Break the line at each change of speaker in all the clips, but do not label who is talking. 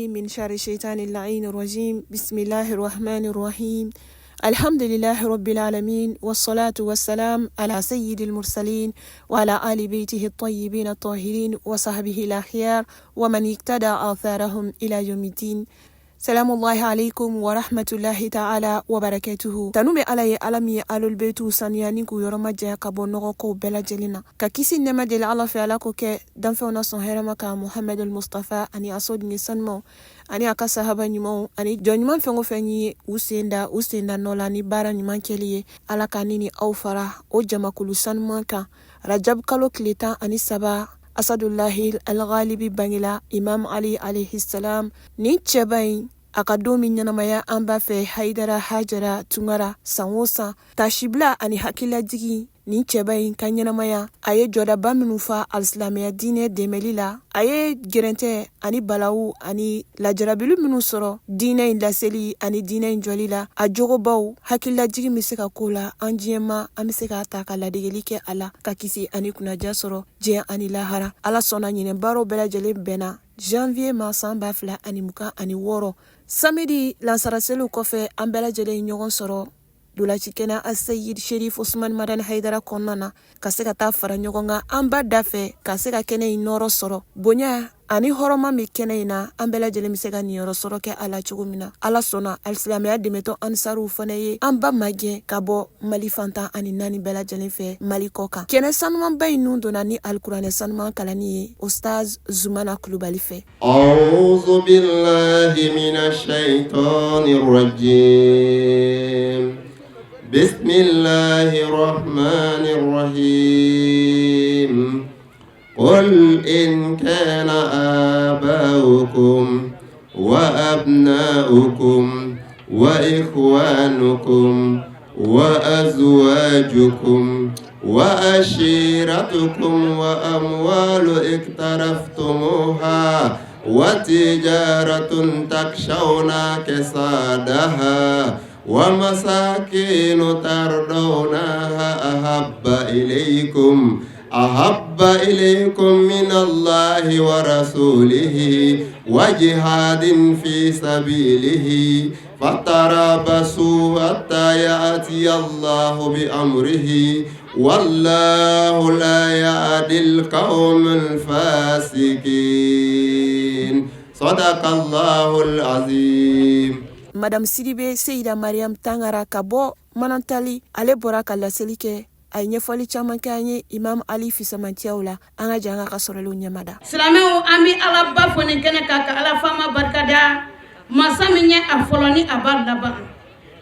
من شر الشيطان اللعين الرجيم بسم الله الرحمن الرحيم الحمد لله رب العالمين والصلاة والسلام على سيد المرسلين وعلى آل بيته الطيبين الطاهرين وصحبه الأخيار ومن اقتدى آثارهم إلى يوم الدين Salamullahi alaikum wa rahmatullahi ta'ala wa barakatuhu. Tanu bɛ Ala ye, Ala min ye Ahlul Baytu sanuya ni k'u yɔrɔ majanya ka bɔ nɔgɔ kow bɛɛ lajɛlen na. Ka kisi nɛɛma deli Ala fɛ, Ala k'o kɛ danfɛnw na sɔn hɛrɛma kan Muhamadu Mustafa ani a soden sanumaw ani a ka sahaba ɲumanw ani jɔn ɲuman fɛn o fɛn ye u sen da u sen da nɔ la ni baara ɲuman kɛli ye. Ala ka ne ni aw fara o jamakulu sanuman kan. Rajab kalo tile 13, Asadullahi Alghalibi bangela, Imam Ali alayhi salam. Nin cɛba in, a ka don min ɲɛnamaya an b'a fɛ Haidara Hajara Tunkara san o san, tasibila ani hakililajigi. Nin cɛba in ka ɲɛnamaya, a ye jɔdaba minnu fa alisilamɛya diinɛ dɛmɛli la, a ye gɛrɛntɛ ani balawu ani lajarabili minnu sɔrɔ diinɛ in laseli ani diinɛ in jɔli la, a jogobaw, hakililajigi bɛ se ka ko la an diɲɛma, an bɛ se k'a ta ka ladegeli kɛ a la ka kisi ani kunnaja sɔrɔ diɲɛ ani lahara. Ala sɔnna, ɲinɛ baaraw bɛɛ lajɛlen bɛnna janvier ma san 2026, samedi lansaraseliw kɔfɛ, an bɛɛ lajɛlen ɲɔgɔn sɔrɔ dolaci kɛnɛ Asayid Sherif Usman Madani Haidara kɔnɔna na, ka se ka taa fara ɲɔgɔn kan an ba da fɛ, ka se ka kɛnɛ in nɔrɔ sɔrɔ. Bonya ani hɔrɔma min kɛnɛ in na, an bɛɛ lajɛlen bɛ se ka niyɔrɔ sɔrɔ kɛ a la cogo min na. Ala sɔnna, alisilamɛya dɛmɛtɔ Ansariw fana ye an ba magɛn ka bɔ Mali fan 14 bɛɛ lajɛlen fɛ, Mali kɔ kan. Kɛnɛ sanumanba in nun donna ni alikuranɛ sanuman kalanni ye Ustaz Zumana Kulubali fɛ.
أعوذ بالله من الشيطان الرجيم بسم الله الرحمن الرحيم قل إن كان آباؤكم وأبناؤكم وإخوانكم وأزواجكم وعشيرتكم وأموال اقترفتموها وتجارة تخشون كسادها ومساكن ترضونها أحب إليكم من الله ورسوله وجهاد في سبيله فتربصوا حتى يأتي الله بأمره والله لا يهدي القوم الفاسقين صدق الله العظيم.
Madame Sidibe Seyida Mariam Tangara ka bɔ Manantali, ale bɔra ka laseli kɛ. A ye ɲɛfɔli caman kɛ an ye Imam Ali fisamantiyaw la. An ka jan ka sɔrɔlenw ɲɛmada.
Silamɛw, an bɛ Ala ba fo nin kɛnɛ kan, ka Ala faama barikada, masa min ye a fɔlɔ ni a b'a laban,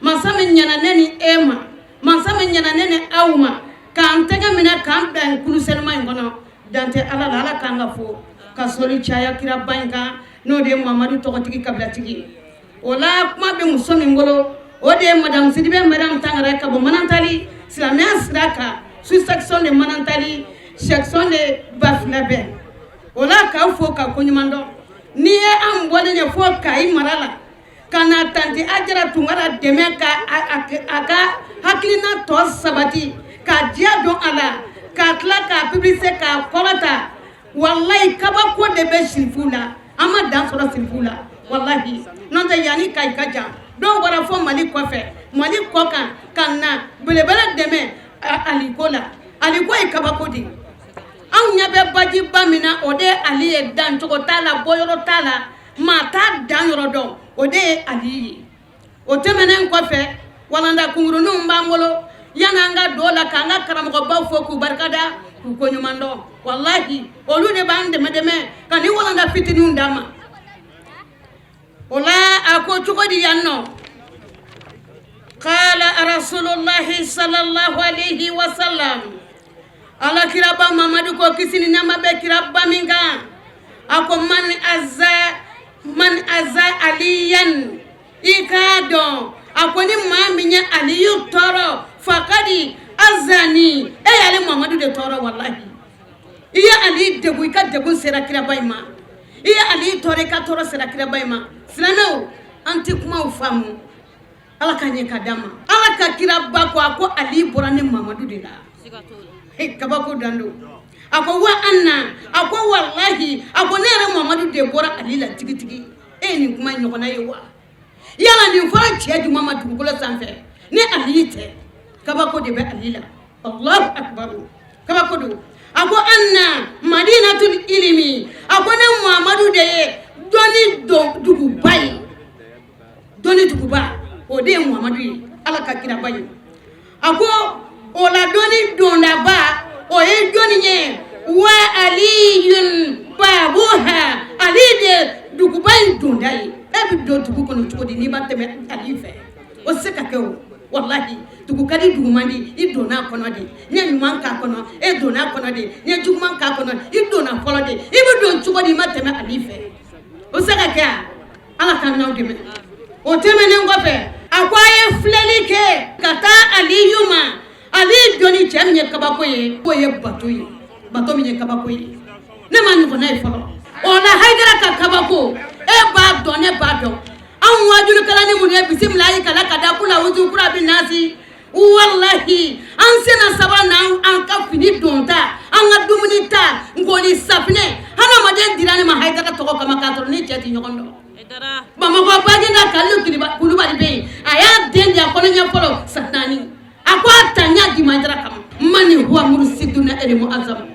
masa min ɲɛna ne ni e ma, masa min ɲɛna ne ni aw ma, k'an tɛgɛ minɛ k'an bila nin kulu senuma in kɔnɔ. Dan tɛ Ala la. Ala k'an ka fo ka sɔli caya kiraba in kan, n'o de ye Mamadu tɔgɔtigi kabilatigi ye. O la, kuma bɛ muso min bolo, o de ye Madame Sidibe Mariam Tangara ka bɔ Manantali, silamɛya sira kan, sous section de Manantali, section de Bafilabɛ. O la, k'aw fo ka koɲuman dɔn. N'i ye an bɔlen ye fo Kayi mara la ka na tantie Ajara Tunkara dɛmɛ ka a ka hakilina tɔ sabati, ka diya don a la, ka tila k'a publicité k'a kɔrɔta, walayi, kabako de bɛ sirifuw la. An ma dan sɔrɔ sirifuw la, walahi. N'o tɛ, yanni Kayi ka jan, dɔw bɔra fo Mali kɔfɛ, Mali kɔ kan, ka na belebele dɛmɛ aliko la. Aliko ye kabako de ye. Anw ɲɛ bɛ bajiba min na, o de ye Ali ye. Dancogo t'a la, bɔyɔrɔ t'a la, maa t'a dan yɔrɔ dɔn, o de ye Ali ye. O tɛmɛnen kɔfɛ, walanda kunkuruninw b'an bolo. Yanni an ka don la, k'an ka karamɔgɔbaw fo k'u barikada k'u koɲuman dɔn, walahi, olu de b'an dɛmɛ dɛmɛ ka ni walanda fitininw d'an ma. O la, a ko cogo di yan nɔ? قال رسول الله صلى الله عليه وسلم, Ala kiraba Mamadu ko, kisi ni nɛɛma bɛ kiraba min kan, a ko: من أذى من أذى عليا, i k'a dɔn, a ko ni maa min ye Aliyu tɔɔrɔ, فقد أذاني, e y'ale Mamadu de tɔɔrɔ. Walahi, i ye Ali degun, i ka degun sera kiraba in ma. I ye Ali tɔɔrɔ, i ka tɔɔrɔ sera kiraba in ma. Silamɛw, an tɛ kumaw faamu. Ala ka ɲɛ ka d'an ma. Ala ka kiraba ko, a ko Ali bɔra ne Mamadu de la. He, kabako dan don. A ko wa an na, a ko walahi, a ko ne yɛrɛ Mamadu de bɔra Ali la tigitigi. E ye nin kuma ɲɔgɔnna ye wa? Yala nin fɔra cɛ jumɛn ma dugukolo sanfɛ ni Ali tɛ? Kabako de bɛ Ali la. Allahu akbar, kabako don. A ko anna madinatul ilimi, a ko ne Muhamadu de ye dɔnni duguba ye. Dɔnni duguba, o de ye Muhamadu ye, Ala ka kiraba ye. A ko o la dɔnni dondaba, o ye jɔnni ye? Wa aliyun babuha, Ali de duguba in donda ye. E bɛ don dugu kɔnɔ cogo di n'i ma tɛmɛ Ali fɛ? O tɛ se ka kɛ o. Walahi, dugu ka di, dugu man di, i donna a kɔnɔ de. N'i ye ɲuman k'a kɔnɔ, e donna a kɔnɔ de. N'i ye juguman k'a kɔnɔ, i donna fɔlɔ de. I bɛ don cogo di i ma tɛmɛ Ali fɛ? O tɛ se ka kɛ a. Ala k'an n'aw dɛmɛ. O tɛmɛnen kɔfɛ, a ko a ye filɛli kɛ ka taa Aliyu ma. Ali jɔnni cɛ min ye kabako ye, k'o ye bato ye, bato min ye kabako ye, ne ma ɲɔgɔnna ye fɔlɔ. O la Hayidara ka kabako, e b'a dɔn, ne b'a dɔn. Anw wajulikɛla ni minnu ye bisimilayi kala ka da kula wuzu kura bi nasi, walahi an sena saba n'an ka fini donta, an ka dumuni ta, nkoli safinɛ, hadamaden dira ne ma Hayidara tɔgɔ kama k'a sɔrɔ ni cɛ tɛ ɲɔgɔn dɔn. Bamakɔ Baginda Kalilu Kulubali bɛ yen, a y'a den di a kɔnɔɲɛ fɔlɔ san 4, a ko a ta n y'a di ma Hayidara kama. Mani huwa mursiduna elimu azam,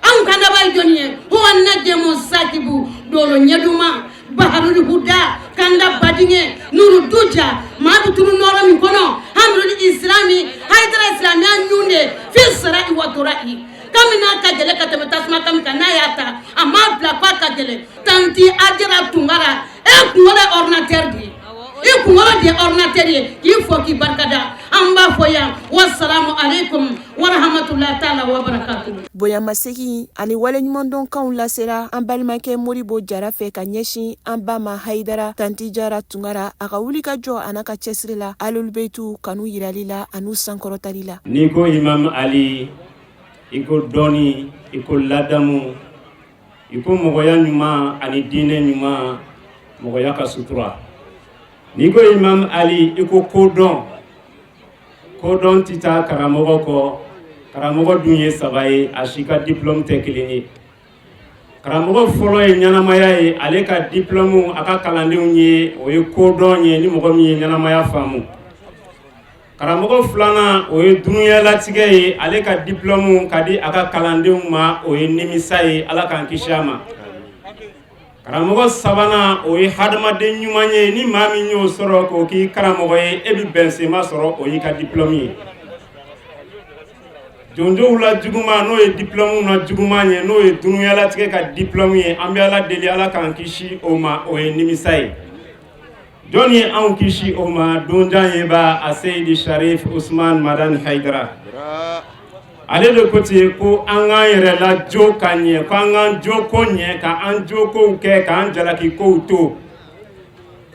anw kan daba ye jɔnni ye? Huwa najmu sakibu, dolo ɲɛduma, baharul huda, kanda badingɛ, nuru duja, maa bɛ tunu nɔrɔ min kɔnɔ, hamidul islami, Hayidara silamɛya ɲun de fi sara i wa tora i kami n'a ka gɛlɛ ka tɛmɛ tasuma kami kan. N'a y'a ta, a m'a bila k'a ka gɛlɛ. Tanti Ajara Tunkara, e kunkolo ye ordinateur de ye, i kunkolo de ye ordinateur ye. K'i fɔ k'i barikada, an b'a fɔ yan, wasalamu aleykum warahmatulahi taala wa barakatuhu.
Bonyamasegin ani waleɲumandɔnkanw lasera an balimakɛ Modibo Jara fɛ ka ɲɛsin an ba ma Hayidara Tanti Jara Tunkara, a ka wulikajɔ a n'a ka cɛsiri la Ahlul-Baytu kanu yirali la an'u sankɔrɔtali la.
N'i ko Imam Ali, i ko dɔnni, i ko ladamu, i ko mɔgɔya ɲuman ani diinɛ ɲuman, mɔgɔya ka sutura. N'i ko Imam Ali, i ko kodɔn. Kodɔn tɛ taa karamɔgɔ kɔ. Karamɔgɔ dun ye saba ye, a si ka diplôme tɛ kelen ye. Karamɔgɔ fɔlɔ ye ɲɛnamaya ye, ale ka diplôme a ka kalandenw ye, o ye kodɔn ye, ni mɔgɔ min ye ɲɛnamaya faamu. Karamɔgɔ filanan, o ye dununyalatigɛ ye, ale ka diplôme ka di a ka kalandenw ma, o ye nimisa ye, Ala k'an kisi a ma. Karamɔgɔ sabanan, o ye hadamaden ɲuman ye. Ni maa min y'o sɔrɔ k'o k'i karamɔgɔ ye, e bɛ bɛnsenma sɔrɔ, o y'i ka diplôme ye. Jonjow la juguman, n'o ye diplôme na juguman ye, n'o ye dununyalatigɛ ka diplôme ye, an bɛ Ala deli, Ala k'an kisi o ma, o ye nimisa ye. Jɔn ye anw kisi o ma? Donjan ye ba a Seyidi Sharif Usman Madani Hayidara, ale de ko ten ko an k'an yɛrɛ la jo ka ɲɛ, ko an k'an jo ko ɲɛ, ka an jo kow kɛ, k'an jalaki kow to.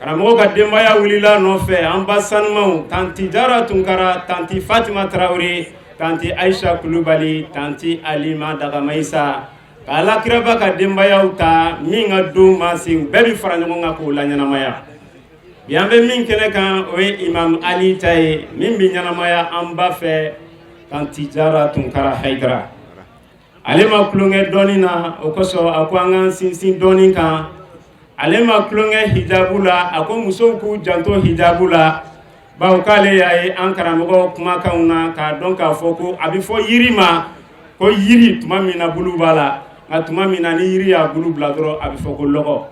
Karamɔgɔ ka denbaya wulila nɔfɛ, an ba sanumaw, Tanti Jara Tunkara, Tanti Fatima Tarawele, Tanti Aisha Kulubali, Tanti Alima Dagamayisa, ka Alakiraba ka denbayaw ta min ka don ma se, u bɛɛ bɛ fara ɲɔgɔn kan k'o la ɲɛnamaya. Bi an bɛ min kɛnɛ kan, o ye Imam Ali ta ye, min bɛ ɲɛnamaya an ba fɛ, Tanti Jara Tunkara Hayidara. Ale ma tulonkɛ dɔɔni na, o kosɔn a ko an k'an sinsin dɔɔni kan. Ale ma tulonkɛ hijabu la, a ko musow k'u janto hijabu la, bawo k'ale y'a ye an karamɔgɔ kumakanw na k'a dɔn k'a fɔ ko a bɛ fɔ yiri ma ko yiri tuma min na bulu b'a la, nka tuma min na ni yiri y'a bulu bila dɔrɔn, a bɛ fɔ ko lɔgɔ.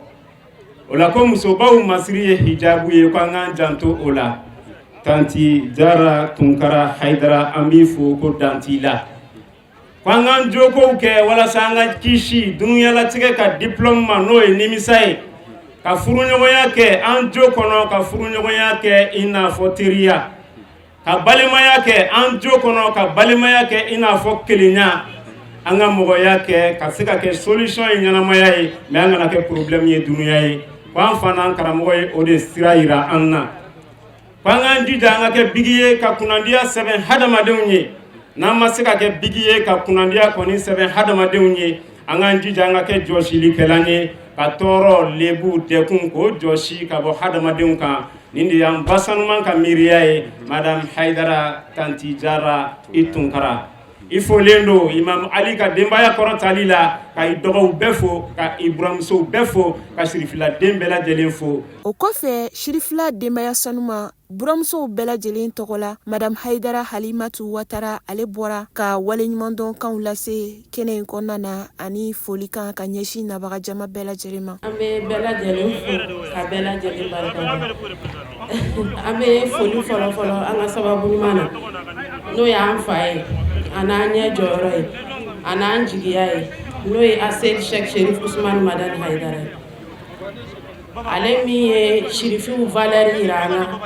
O la ko musobaw masiri ye hijabu ye, ko an k'an janto o la. Tanti Jara Tunkara Hayidara, an b'i fo ko dan t'i la. Ko an k'an jokow kɛ walasa an ka kisi dununyalatigɛ ka diplôme ma, n'o ye nimisa ye, ka furuɲɔgɔnya kɛ an jo kɔnɔ, ka furuɲɔgɔnya kɛ i n'a fɔ teriya, ka balimaya kɛ an jo kɔnɔ, ka balimaya kɛ i n'a fɔ kelenya, an ka mɔgɔya kɛ ka se ka kɛ solution ye ɲɛnamaya ye, mais an kana kɛ problème ye dunuya ye. Ko an fana an karamɔgɔ ye o de sira yira an na, ko an k'an jija an ka kɛ bigi ye ka kunnandiya sɛbɛn hadamadenw ye. N'an ma se ka kɛ bigi ye ka kunnandiya kɔni sɛbɛn hadamadenw ye, an k'an jija an ka kɛ jɔsilikɛlan ye, ka tɔɔrɔ, lebu, dɛkun, k'o jɔsi ka bɔ hadamadenw kan. Nin de y'an ba sanuman ka miiriya ye, Madame Hayidara Tanti Jara i Tunkara. I folen don Imam Ali ka denbaya kɔrɔtali la, ka i dɔgɔw bɛɛ fo, ka i buramusow bɛɛ fo, ka sirifila den bɛɛ lajɛlen fo.
O kɔfɛ, sirifila denbaya sanuma buramusow bɛɛ lajɛlen tɔgɔ la, Madame Hayidara Halimatu Watara, ale bɔra ka waleɲumandɔnkanw lase kɛnɛ in kɔnɔna na ani folikan ka ɲɛsin nabaga jama bɛɛ lajɛlen ma.
An bɛ bɛɛ lajɛlen fo ka bɛɛ lajɛlen barika da. An bɛ foli fɔlɔ fɔlɔ an ka sababu ɲuman na, n'o y'an fa ye, a n'an ɲɛ jɔyɔrɔ ye, a n'an jigiya ye, n'o ye Aseyid Sɛki Sherif Usumani Madani Hayidara ye. Ale min ye sirifiw valeur yira an na,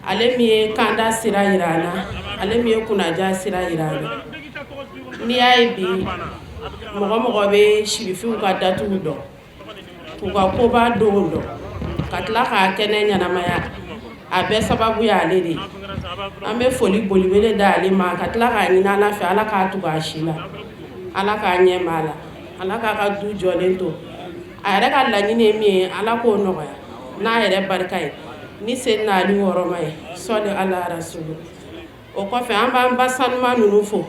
ale min ye kanda sira yira an na, ale min ye kunnaja sira yira an na. N'i y'a ye bi mɔgɔ mɔgɔ bɛ sirifiw ka datuw dɔn, k'u ka koba donw dɔn, ka tila k'a kɛnɛ ɲɛnamaya, a bɛɛ sababu y'ale de ye. An bɛ foli bolibele da ale ma, ka tila k'a ɲini Ala fɛ, Ala k'a tugu a si la, Ala k'a ɲɛ ma la, Ala k'a ka du jɔlen to. A yɛrɛ ka laɲini ye min ye, Ala k'o nɔgɔya n'a yɛrɛ barika ye ni Seydina Ali hɔrɔma ye, sɔli ala rasulu. O kɔfɛ, an b'an ba sanuman ninnu fo,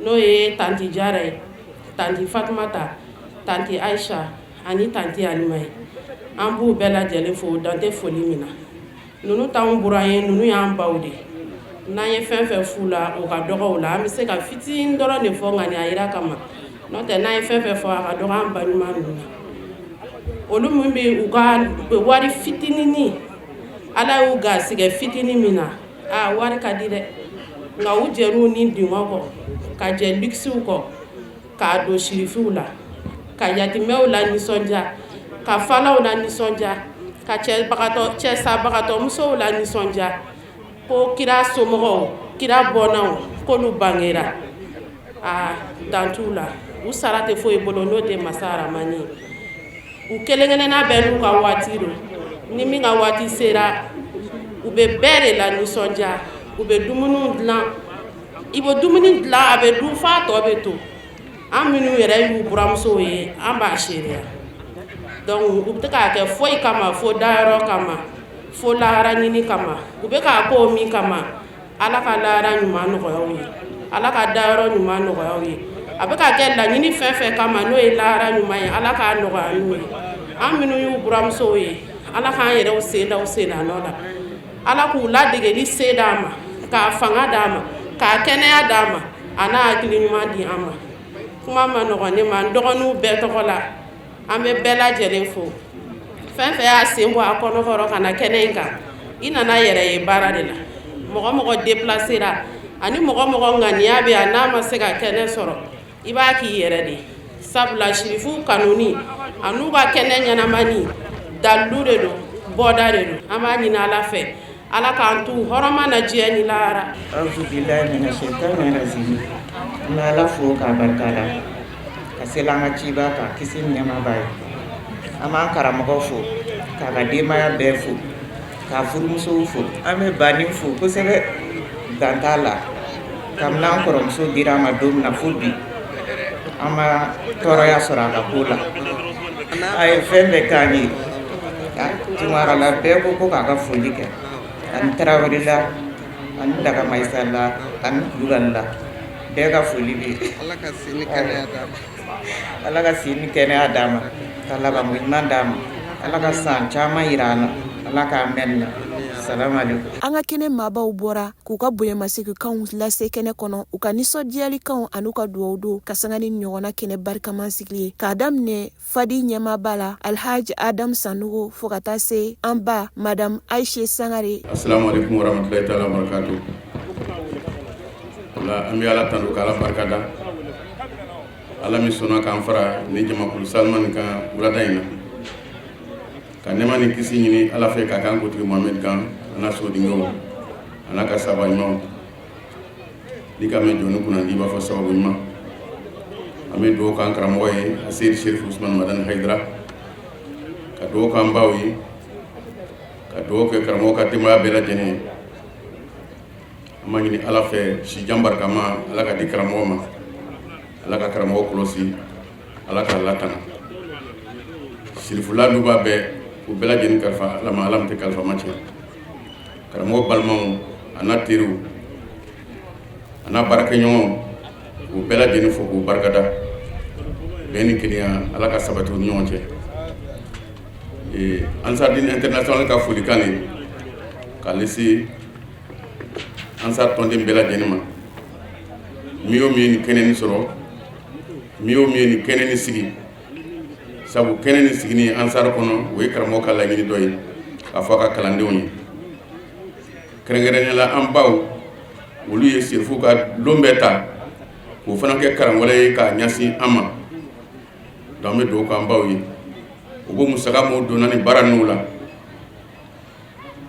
n'o ye tanti Jara ye, tanti Fatumata, tanti Aisha ani tanti Alima ye. An b'u bɛɛ lajɛlen fo, dan tɛ foli min na. Ninnu t'anw buran ye, ninnu y'an baw de ye. N'an ye fɛn fɛn f'u la, o ka dɔgɔ u la. An bɛ se ka fitinin dɔrɔn de fɔ ŋaniya yira kama, n'o tɛ n'an ye fɛn fɛn fɔ, a ka dɔgɔ an ba ɲuman ninnu na. Olu min bɛ u ka wari fitininin, Ala y'u garisɛgɛ fitinin min na, aa, wari ka di dɛ, nka u jɛn'u ni dingɔ kɔ, ka jɛ luxew kɔ, k'a don sirifiw la, ka yatimɛw la nisɔndiya, ka falaw la nisɔndiya, ka cɛbagatɔ cɛsabagatɔ musow la nisɔndiya, ko kira somɔgɔw, kira bɔnnaw, k'olu bangera. Aa, dan t'u la, u sara tɛ foyi bolo n'o tɛ masa aramani ye. U kelen kelenna bɛɛ n'u ka waati don. Ni min ka waati sera, u bɛ bɛɛ de la nisɔndiya. U bɛ dumuniw dilan, i bɛ dumuni dilan, a bɛ dun f'a tɔ bɛ to. An minnu yɛrɛ y'u buramusow ye, an b'a seereya. Donc u tɛ k'a kɛ foyi kama fo dayɔrɔ kama, fo lahara ɲini kama. U bɛ k'a ko min kama, Ala ka lahara ɲuman nɔgɔya u ye, Ala ka dayɔrɔ ɲuman nɔgɔya u ye. A bɛ ka kɛ laɲini fɛn fɛn kama, n'o ye lahara ɲuman ye, Ala k'a nɔgɔya n'u ye. An minnu y'u buramusow ye, Ala k'an yɛrɛw sen da u sen na nɔ la. Ala k'u ladegeli se d'an ma, k'a fanga d'an ma, k'a kɛnɛya d'an ma, a n'a hakili ɲuman di an ma. Kuma ma nɔgɔn ne ma. N dɔgɔninw bɛɛ tɔgɔ la, an bɛ bɛɛ lajɛlen fo. Fɛn fɛn y'a sen bɔ a kɔnɔkɔrɔ ka na kɛnɛ in kan, i nana yɛrɛ ye baara de la. Mɔgɔ mɔgɔ déplacera ani mɔgɔ mɔgɔ ŋaniya bɛ yan n'a ma se ka kɛnɛ sɔrɔ, i b'a k'i yɛrɛ de, sabula sirifuw kanuni a n'u ka kɛnɛ ɲɛnamani dalilu de don, bɔda de don. An b'a ɲini Ala fɛ, Ala k'an t'u hɔrɔma na diɲɛ ni lahara.
Auzu billahi mina shaitani rajim. An bɛ Ala fo k'a barika da, ka seli an ka ciba kan, kisi ni nɛɛma b'a ye. An b'an karamɔgɔ fo, k'a ka denbaya bɛɛ fo, k'a furumusow fo. An bɛ Bani fo kosɛbɛ, dan t'a la. Kabini an kɔrɔmuso dira an ma don min na fo bi, an ma tɔɔrɔya sɔrɔ a ka ko la. A ye fɛn bɛɛ k'an ye. Tunkarala bɛɛ ko ko k'a ka foli kɛ, ani Tarawele la, ani Dagamayisa la, ani Kulubali la, bɛɛ ka foli bɛ yen. Ala ka si ni kɛnɛya d'a ma, ka labanko ɲuman d'a ma. Ala ka san caman yira an na, Ala k'an mɛn na. Salamu aleykum.
An ka kɛnɛ maabaw bɔra k'u ka bonyamasegin lase kɛnɛ kɔnɔ, u ka nisɔndiyalikanw an'u ka dugawu don ka sanga ni ɲɔgɔnna kɛnɛ barikaman sigi ye, k'a daminɛ fadi ɲɛmaaba la, Alhaji Adam Sanogo, fo ka taa se an ba Madame Ayise Sangare.
Assalamu alaikum warahmatullahi taala wabarakatuh. O la, an bɛ Ala tanu k'Ala barika da, Ala min sɔnna k'an fara ni jamakulu sanuman kan wulada in na, ka nɛɛma ni kisi ɲini Ala fɛ k'a k'an kuntigi Muhamɛd kan, a n'a sodenw, a n'a ka sahaba ɲumanw. N'i ka mɛn jɔni kunna, n'i b'a fɔ sababu ɲuman. An bɛ dugawu k'an karamɔgɔ ye, Aseyidi Serifu Usumani Madani Hayidara, ka dugawu k'an baw ye, ka dugawu kɛ karamɔgɔ ka denbaya bɛɛ lajɛlen ye. An b'a ɲini Ala fɛ, sijan barikama, Ala ka di karamɔgɔ ma. Ala ka karamɔgɔ kɔlɔsi, Ala k'a latanga. Sirifula duba bɛɛ, u bɛɛ lajɛlen kalifa Ala ma, Ala min tɛ kalifa ma cɛ. Karamɔgɔ balimaw, a n'a teriw, a n'a baarakɛɲɔgɔnw. K'u bɛɛ lajɛlen fo k'u barikada. Bɛn ni kelenya, Ala ka sabati u ni ɲɔgɔn cɛ. Ansar Dine International ka folikan de ka lase Ansar tɔnden bɛɛ lajɛlen ma. Min o min ye nin kɛnɛ nin sɔrɔ, min o min ye nin kɛnɛ nin sigi, sabu kɛnɛ nin sigini Ansar kɔnɔ, o ye karamɔgɔ ka laɲini dɔ ye k'a fɔ a ka kalandenw ye. Kɛrɛnkɛrɛnnenya la, an baw, olu ye serifu ka lon bɛɛ ta k'o fana kɛ kalan wɛrɛ ye k'a ɲɛsin an ma. Donc an bɛ dugawu k'an baw ye. U bɛ musaka mun donna ni baara ninnu la,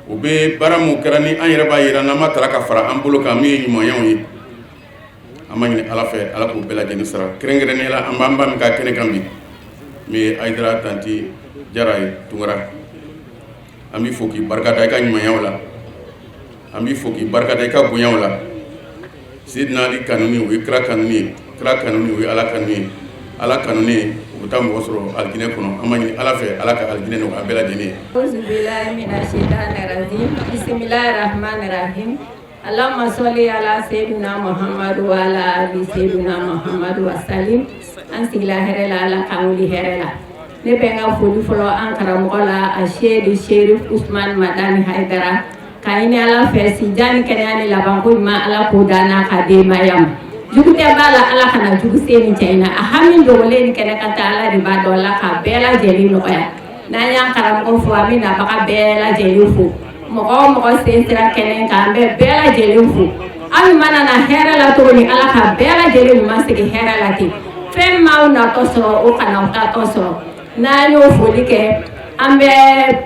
u bɛ baara mun kɛra ni an yɛrɛ b'a yira n'an ma tara ka fara an bolo kan, min ye ɲumanyaw ye, an b'a ɲini Ala fɛ, Ala k'u bɛɛ lajɛlen sara. Kɛrɛnkɛrɛnnenya la, an b'an ba min ka kɛnɛ kan bi, min ye Ayidara Tanti Jara ye Tunkara, an b'i fo k'i barika da i ka ɲumanyaw la, an b'i fo k'i barika da i ka bonyaw la. Sidina Ali kanuni, o ye kira kanuni ye. Kira kanuni, o ye Ala kanuni ye. Ala kanuni, o bɛ taa mɔgɔ sɔrɔ alijinɛ kɔnɔ. An b'a ɲini Ala fɛ, Ala ka alijinɛ nɔgɔya bɛɛ lajɛlen ye.
Bismillahirrahmanirrahim. Allahumma salli ala sayyidina Muhammad wa ala ali sayyidina Muhammad wa salim. An sigila hɛrɛ la, Ala k'an wuli hɛrɛ la. Ne bɛ n ka foli fɔlɔ an karamɔgɔ la, a Seyidu Sherif Usman Madani Haidara, k'a ɲini Ala fɛ sijan ni kɛnɛya ni labanko ɲuman, Ala k'o da n'a ka denbaya ma. Jugu tɛ b'a la, Ala kana jugu se nin cɛ in na. A hami dogolen ni kɛnɛ ka taa, Ala de b'a dɔn. Ala k'a bɛɛ lajɛlen nɔgɔya. N'an y'an karamɔgɔ fo, an bɛ nabaga bɛɛ lajɛlen fo. Mɔgɔ o mɔgɔ sen sera kɛnɛ kan, an bɛ bɛɛ lajɛlen fo. Aw mana na hɛrɛ la cogo min, Ala ka bɛɛ lajɛlen ɲuman segin hɛrɛ la ten. Fɛn m'aw natɔ sɔrɔ, o kana aw tatɔ sɔrɔ. N'an y'o foli kɛ, an bɛ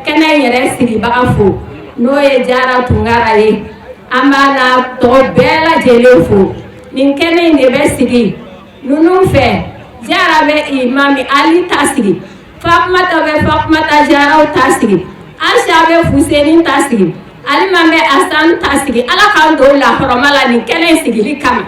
kɛnɛ yɛrɛ sigibaga fo, n'o ye Jara Tunkara ye. An b'a na tɔgɔ bɛɛ lajɛlen fo. Nin kɛnɛ in de bɛ sigi ninnu fɛ. Jara bɛ Imami Ali ta sigi, Fatumata bɛ Fatumata Jaraw ta sigi, Aisha bɛ Fuseni ta sigi, Alima bɛ Asan ta sigi. Ala k'an don la hɔrɔma la nin kɛnɛ in sigili kama.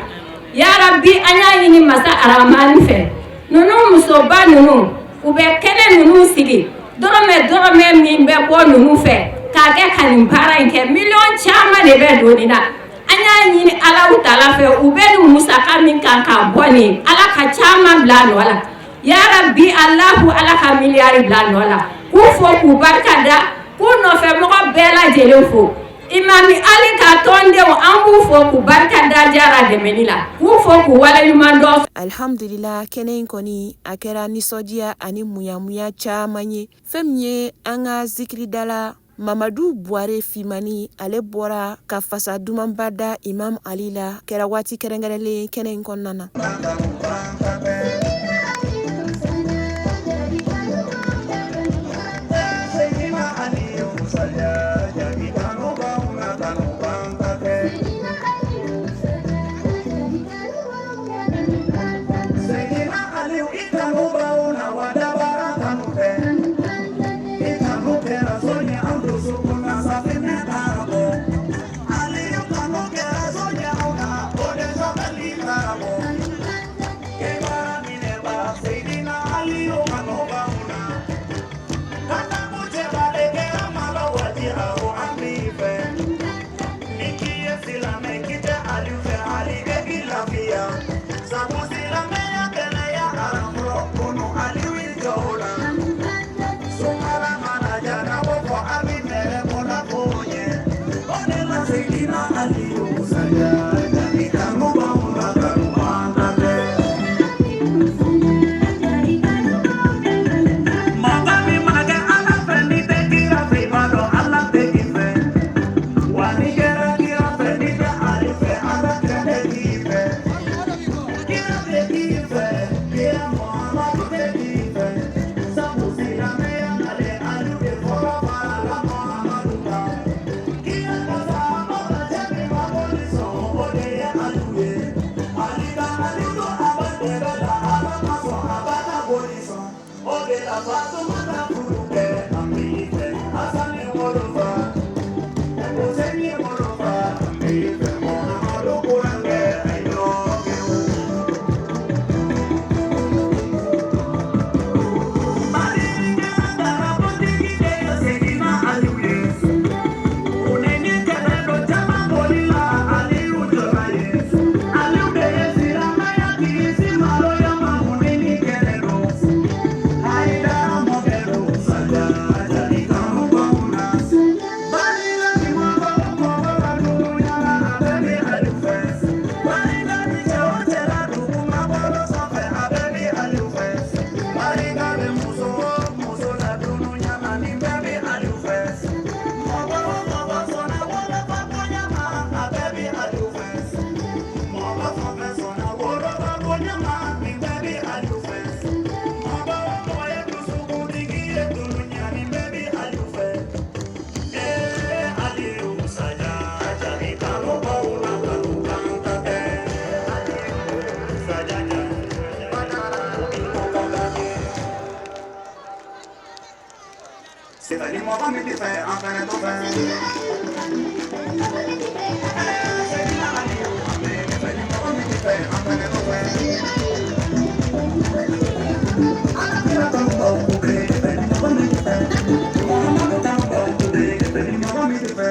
Yarabi, an y'a ɲini masa Aramani fɛ, ninnu musoba ninnu, u bɛ kɛnɛ ninnu sigi, dɔrɔmɛ dɔrɔmɛ min bɛ bɔ ninnu fɛ k'a kɛ ka nin baara in kɛ, miliyɔn caman de bɛ don nin na. An y'a ɲini Alahu taala fɛ, u bɛ nin musaka min kan k'a bɔ nin, Ala ka caman bila a nɔ la. Yarabi Alahu, Ala ka miliyari bila a nɔ la. K'u fo k'u barika da, k'u nɔfɛ mɔgɔ bɛɛ lajɛlen fo. Imami Ali ka tɔndenw, an b'u fo k'u barika da Jara dɛmɛni la, k'u fo k'u waleɲuman dɔn.
Alhamdulila, kɛnɛ in kɔni, a kɛra nisɔndiya ani munyamunya caman ye. Fɛn min ye an ka zikiridala Mamadu Buware Fimani, ale bɔra ka fasa dumanba da Imam Ali la. Kɛra waati kɛrɛnkɛrɛnlen kɛnɛ in kɔnɔna na.
mɔgɔ min t'i fɛ, an fɛnɛ t'o fɛ. Seydina Aliyu, an bɛ nin fɛ, ni mɔgɔ min t'i fɛ, an fɛnɛ t'o fɛ. Ala kira kanubaw, u bɛ nin fɛ, ni mɔgɔ min t'i fɛ. Muhamadu kanubaw, u bɛ nin fɛ, ni mɔgɔ min t'i fɛ.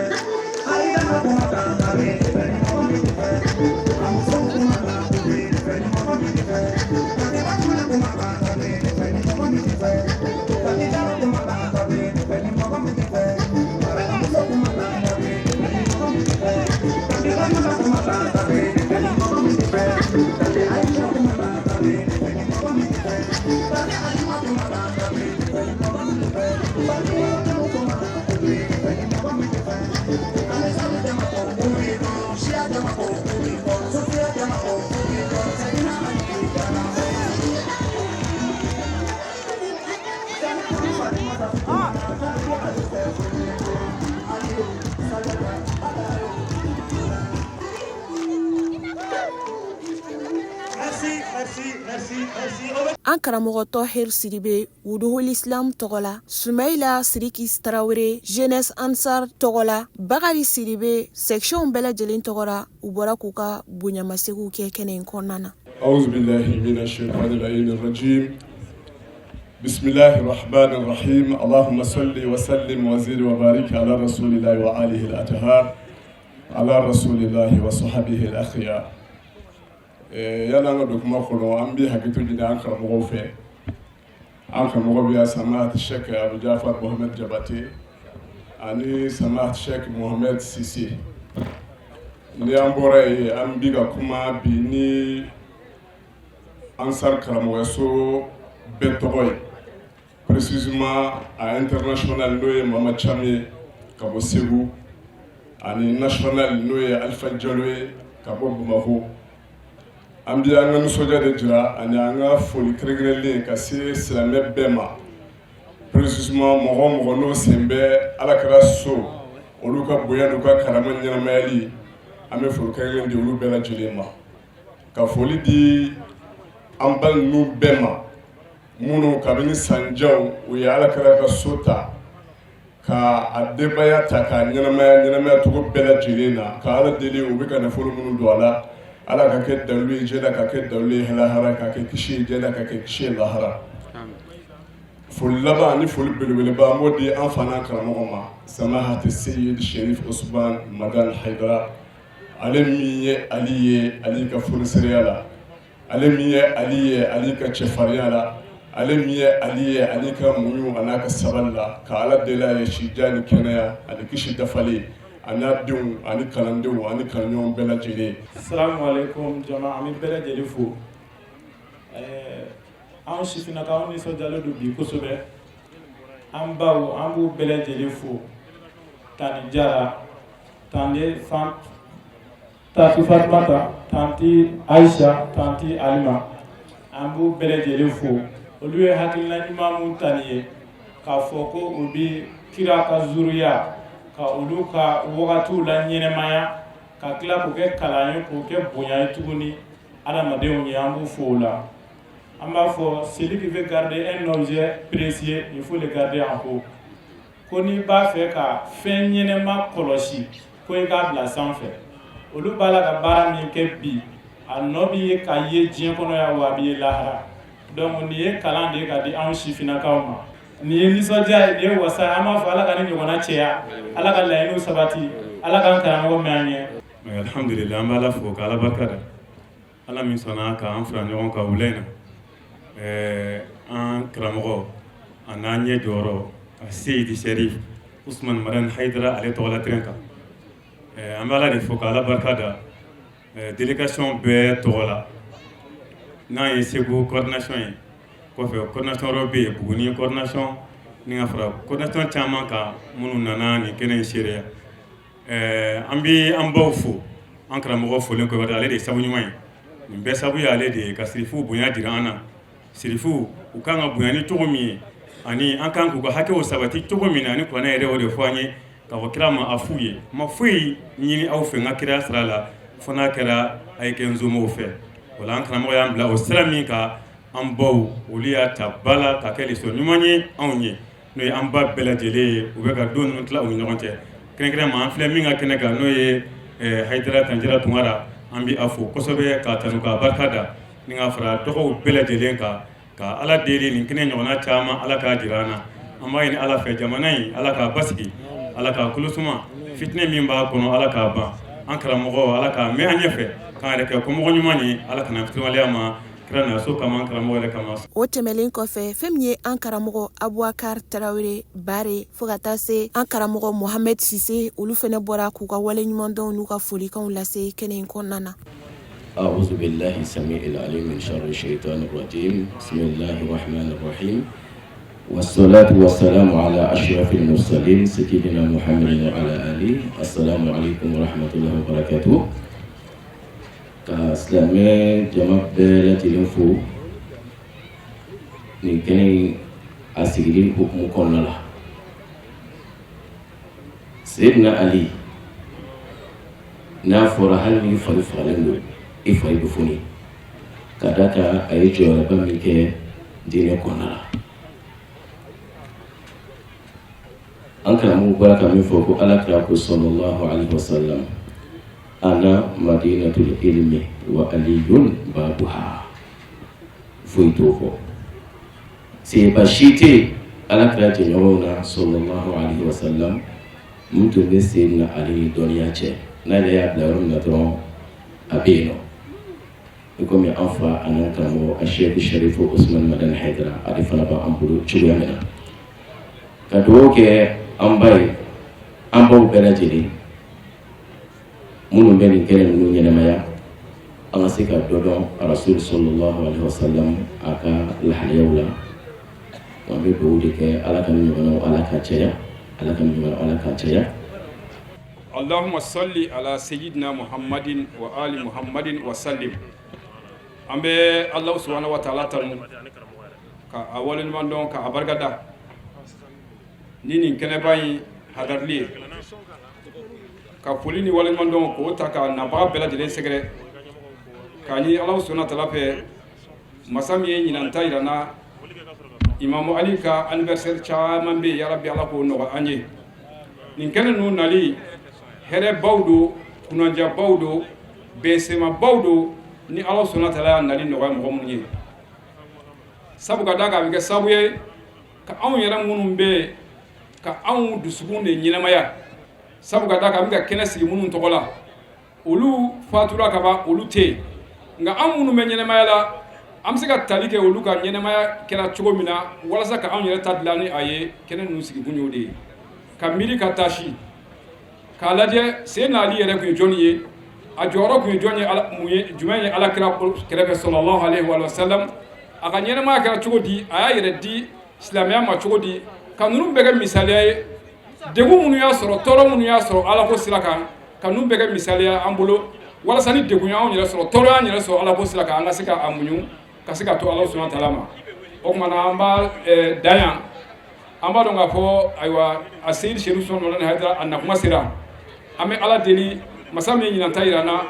Ayidara kumakan, an bɛ nin fɛ, ni mɔgɔ min t'i fɛ. A musow kumakan, u bɛ nin fɛ, ni mɔgɔ min t'i fɛ. Katiba Ture kumakan, an bɛ nin fɛ, ni mɔgɔ min t'i fɛ. Kati Jalo kumakan, an bɛ nin fɛ, ni mɔgɔ min t'i fɛ. Marakamuso kumakan, an bɛ nin fɛ, ni mɔgɔ min t'i fɛ. Kati Ramata kumakan, an bɛ nin fɛ, ni mɔgɔ min t'i fɛ. Kati Aisha kumakan, an bɛ nin fɛ, ni mɔgɔ min t'i fɛ. Kati Alima kumakan, an bɛ nin fɛ, ni mɔgɔ min t'i fɛ. Fatima kumakan, u bɛ nin fɛ, ni mɔgɔ min t'i fɛ. Anisaru jama ko u b'i kɔ, Siya jama ko u b'i kɔ, Sofiya jama ko u b'i kɔ, Seydina Ali jama ko.
Merci, merci, merci, merci.
An karamɔgɔ Tɔhir Sidibe, Wuduhul Islam tɔgɔ la, Sumayila Siriki Tarawele, Jeunesse Ansar tɔgɔ la, Bakari Sidibe, section bɛɛ lajɛlen tɔgɔ la, u bɔra k'u ka bonyamasegiw kɛ kɛnɛ in kɔnɔna na.
أعوذ بالله من الشيطان اللعين الرجيم. بسم الله الرحمن الرحيم. اللهم صل وسلم وزد وبارك على رسول الله وآله الأطهار، على رسول الله وصحبه الأخيار. Yan'an ka don kuma kɔnɔ, an bɛ hakɛto ɲini an karamɔgɔw fɛ. An karamɔgɔ bɛ yan, Samahat Sheikh Abu Jafar Mohamed Jabate ani Samahat Sheikh Mohamed Sise. Ni an bɔra yen, an bi ka kuma bi ni Ansar karamɔgɔso bɛɛ tɔgɔ ye, précisément a international, n'o ye Mama Cham ye ka bɔ Segu, ani national, n'o ye Alpha Jalo ye ka bɔ Bamakɔ. An bi an ka nisɔndiya de jira ani an ka foli kɛrɛnkɛrɛnlen ka se silamɛ bɛɛ ma, précisément mɔgɔ o mɔgɔ n'o sen bɛ Ala kɛra so, olu ka bonya n'u ka karama ɲɛnamayali. An bɛ foli kɛrɛnkɛrɛn di olu bɛɛ lajɛlen ma, ka foli di an ba ninnu bɛɛ ma, minnu kabini sanjanw u ye Ala kɛra ka so ta ka a denbaya ta k'a ɲɛnamaya, ɲɛnamaya cogo bɛɛ lajɛlen na, ka Ala deli, u bɛ ka nafolo minnu don a la, Ala ka kɛ dalu ye diɲɛ na, ka kɛ dalu ye lahara, ka kɛ kisi ye diɲɛ na, ka kɛ kisi ye lahara. Foli laban ani foli belebeleba, an b'o di an fa n'an karamɔgɔ ma, Samahati Seyid Sherif Usman Madan Haidara, ale min ye Ali ye Ali ka fonisereya la, ale min ye Ali ye Ali ka cɛfarinya la, ale min ye Ali ye Ali ka muɲu a n'a ka sabali la. Ka Ala deli a ye sijan ni kɛnɛya ani kisi dafalen, a n'a denw ani kalandenw ani kalanɲɔgɔnw bɛɛ lajɛlen.
Salamu alaikum jama, an bɛ bɛɛ lajɛlen fo. Anw sifinnakaw nisɔndiyalen don bi kosɛbɛ. An baw, an b'u bɛɛ lajɛlen fo, Tani Jara, Tante Fan, Tati Fatumata, Tanti Aisha, Tanti Alima, an b'u bɛɛ lajɛlen fo. Olu ye hakilina ɲuman mun ta nin ye k'a fɔ ko u bi kira ka zuruya ka olu ka wagatiw la ɲɛnɛmaya, ka tila k'o kɛ kalan ye, k'o kɛ bonya ye tuguni adamadenw ye, an b'u fo o la. An b'a fɔ, celui qui veut garder un objet précieux, il faut le garder en haut. Ko n'i b'a fɛ ka fɛn ɲɛnɛma kɔlɔsi, ko i k'a bila sanfɛ. Olu b'a la ka baara min kɛ bi, a nɔ bi ye ka ye diɲɛ kɔnɔ yan, wa a bi ye lahara. Donc nin ye kalan de ye ka di anw sifinnakaw ma. Nin ye nisɔndiya ye, nin ye wasa ye. An b'a fɔ, Ala ka ni ɲɔgɔnna cɛya, Ala ka laɲiniw sabati, Ala k'an karamɔgɔ mɛn an ɲɛ.
Alhamdulillah, an bɛ Ala fo ka Ala barika da, Ala min sɔnna k'an fara ɲɔgɔn kan wula in na. An karamɔgɔ a n'an ɲɛ jɔyɔrɔ, a Seyidi Sherif Usman Madan Haidara, ale tɔgɔla terrain kan. An bɛ Ala de fo ka Ala barika da délégation bɛɛ tɔgɔ la, n'a ye Segu coordination ye. Kɔfɛ, coordination wɛrɛw bɛ yen, Buguni coordination ni ka fara coordination caman kan minnu nana nin kɛnɛ in seereya. An bɛ an baw fo. An karamɔgɔ folen kɔfɛ, ale de ye sabu ɲuman ye, nin bɛɛ sabu ye ale de ye ka sirifuw bonya jira an na. Sirifuw, u kan ka bonya ni cogo min ye, ani an kan k'u ka hakɛw sabati cogo min na, ani kuranɛ yɛrɛ o de fɔ an ye k'a fɔ kira ma a f'u ye: ma foyi ɲini aw fɛ n ka kiraya sira la, fo n'a kɛra a ye kɛ n somɔgɔw fɛ. O la, an karamɔgɔ y'an bila o sira min kan, an baw, olu y'a ta ba la ka kɛ leçon ɲuman ye anw ye. N'o ye an ba bɛɛ lajɛlen ye, u bɛ ka don ninnu tila u ni ɲɔgɔn cɛ. Kɛrɛnkɛrɛn ma, an filɛ min ka kɛnɛ kan, n'o ye Hayidara Tanjira Tunkara, an bɛ a fo kosɛbɛ k'a tanu k'a barika da ni k'a fara dɔgɔw bɛɛ lajɛlen kan, ka Ala deli nin kɛnɛ ɲɔgɔnna caman Ala k'a jira an na. An b'a ɲini Ala fɛ, jamana in Ala k'a basigi, Ala k'a kolo suma, fitinɛ min b'a kɔnɔ Ala k'a ban. An karamɔgɔ Ala k'a mɛn an ɲɛfɛ, k'an yɛrɛ kɛ kɔmɔgɔ ɲuman ye, Ala kana fitinɛwaleya ma kira na so kama, an karamɔgɔ yɛrɛ kama.
O tɛmɛlen kɔfɛ, fɛn min ye an karamɔgɔ Abubakar Tarawele Bare, fo ka taa se an karamɔgɔ Mohamed Sise, olu fɛnɛ bɔra k'u ka waleɲumandɔnw n'u ka folikanw lase kɛnɛ in kɔnɔna na.
أعوذ بالله السميع العليم من شر الشيطان الرجيم. بسم الله الرحمن الرحيم، والصلاة والسلام على أشرف المرسلين سيدنا محمد وعلى آله. السلام عليكم ورحمة الله وبركاته. Ka silamɛ jama bɛɛ lajɛlen fo nin kɛnɛ in a sigili hukumu kɔnɔna la. Seyidina Ali n'a fɔra, hali n'i fari fagalen don, i fari bɛ foni, ka da kan a ye jɔyɔrɔba min kɛ diinɛ kɔnɔna la. An karamɔgɔ bɔra ka min fɔ ko Ala kira ko sallallahu alaihi wasallam, ana madinatul ilmi wa aliyun babuha. Foyi t'o kɔ, seba si tɛ Ala kira jɛɲɔgɔnw na sallallahu alaihi wasallam mun tun bɛ Seyidina Ali ni dɔnniya cɛ. N'ale y'a bila yɔrɔ min na dɔrɔn, a bɛ yen nɔ. I komi an fa ani an karamɔgɔ a Sɛki Sharifu Usman Madani Hayidara, ale fana b'an bolo cogoya min na. Ka dugawu kɛ an ba ye, an baw bɛɛ lajɛlen minnu bɛ nin kɛnɛ ninnu ɲɛnamaya, an ka se ka dɔ dɔn Rasul sallallahu alaihi wasallam a ka lahalayaw la. An bɛ dugawu de kɛ, Ala ka nin ɲɔgɔnnaw Ala ka caya, Ala ka nin ɲɔgɔnnaw Ala ka caya.
اللهم صل على سيدنا محمد وآل محمد وسلم. An bɛ Ala subhanahu wa ta'ala tanu ka a waleɲuman dɔn, ka a barikada ni nin kɛnɛba in hadarili ye, ka foli ni waleɲuman dɔn k'o ta ka nabaga bɛɛ lajɛlen sɛgɛrɛ, k'a ɲini Ala subhanahu wa ta'ala fɛ, masa min ye ɲinan ta yira n na, Imamu Ali ka anniversaire caman bɛ yen, yarabi Ala k'o nɔgɔya an ye. Nin kɛnɛ ninnu nali, hɛrɛbaw don, kunnandiyabaw don, bɛnsemabaw don, ni Ala subhanahu wa ta'ala y'a nali nɔgɔya mɔgɔ minnu ye. Sabu ka d'a kan, a bɛ kɛ sababu ye ka anw yɛrɛ minnu bɛ yen, ka anw dusukun de ɲɛnamaya. Sabu ka d'a kan, an bɛ ka kɛnɛ sigi minnu tɔgɔ la, olu fatura ka ban, olu tɛ yen, nka anw minnu bɛ ɲɛnamaya la, an bɛ se ka tali kɛ olu ka ɲɛnamaya kɛra cogo min na, walasa ka anw yɛrɛ ta dilan ni a ye. Kɛnɛ ninnu sigikun y'o de ye, ka miiri, ka taasi, k'a lajɛ Seyidina Ali yɛrɛ tun ye jɔnni ye, a jɔyɔrɔ tun ye jɔn ye, mun ye, jumɛn ye Ala kira kɛrɛfɛ sallallahu alaihi wa sallam, a ka ɲɛnamaya kɛra cogo di, a y'a yɛrɛ di silamɛya ma cogo di, ka ninnu bɛɛ kɛ misaliya ye. Degun minnu y'a sɔrɔ, tɔɔrɔ minnu y'a sɔrɔ Ala ko sira kan, ka ninnu bɛɛ kɛ misaliya an bolo, walasa ni degun y'anw yɛrɛ sɔrɔ, tɔɔrɔ y'an yɛrɛ sɔrɔ Ala ko sira kan, an ka se ka a muɲu, ka se ka to Ala subhanahu wa ta'ala ma. O tuma na, an b'a dan yan. An b'a dɔn k'a fɔ, ayiwa, a Seyidi Seyidu Usumani Madani Hayidara a nakuma sera. An bɛ Ala deli, masa min ɲinan ta yira an na,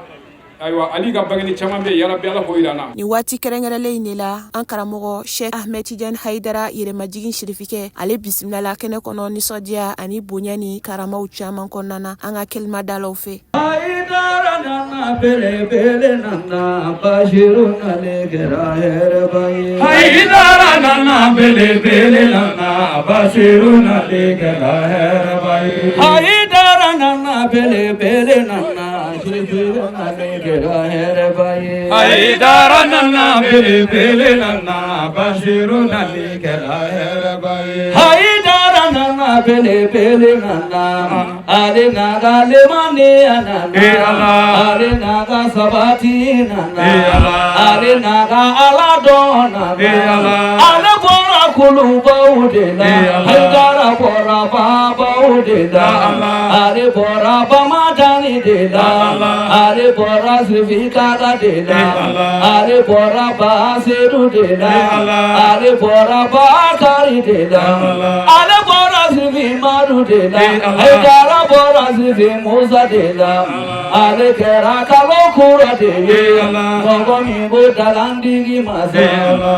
ayiwa, Ali ka bangeni caman bɛ yen, yarabi Ala k'o yira an na.
Nin waati kɛrɛnkɛrɛnlen in de la, an karamɔgɔ Sheikh Ahmed Tidiane Haidara Yɛrɛmajigin Sirifikɛ, ale bisimilala kɛnɛ kɔnɔ nisɔndiya ani bonya ni karamaw caman kɔnɔna na an ka kɛlɛmadalaw fɛ.
Haidara nana, belebele nana, Bashiru nale kɛra hɛrɛba ye. Haidara nana, belebele nana, Bashiru nale kɛra hɛrɛba ye. Haidara nana, belebele nana, Bashiru nale kɛra hɛrɛba ye. Haidara nana, belebele nana, Bashiru nale kɛra hɛrɛba ye. Haidara nana, belebele nana, ale nana lemaniya nana, ale nana sabati nana, ale nana Ala dɔn nana, ale bɔra kulubaw de la, Haidara bɔra babaw de la, ale bɔra bamadani de la, ale bɔra sirifikala de la, ale bɔra basedu de la, ale bɔra bakari de la, ale bɔra sirifi madu de la, Haidara bɔra sirifi musa de la, ale kɛra kalo kura de ye, mɔgɔ min ko dalandigi ma se,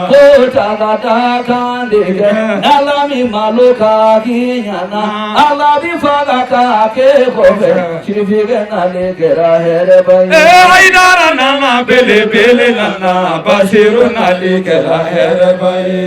ko ta ka da kan.
ɲuman de kɛ n'Ala min malo ka k'i ɲana Ala bi faga k'a k'e kɔfɛ sirifikɛ n'ale kɛra hɛrɛba ye.
Ee Hayidara nana belebele nana Basiru n'ale kɛra hɛrɛba ye.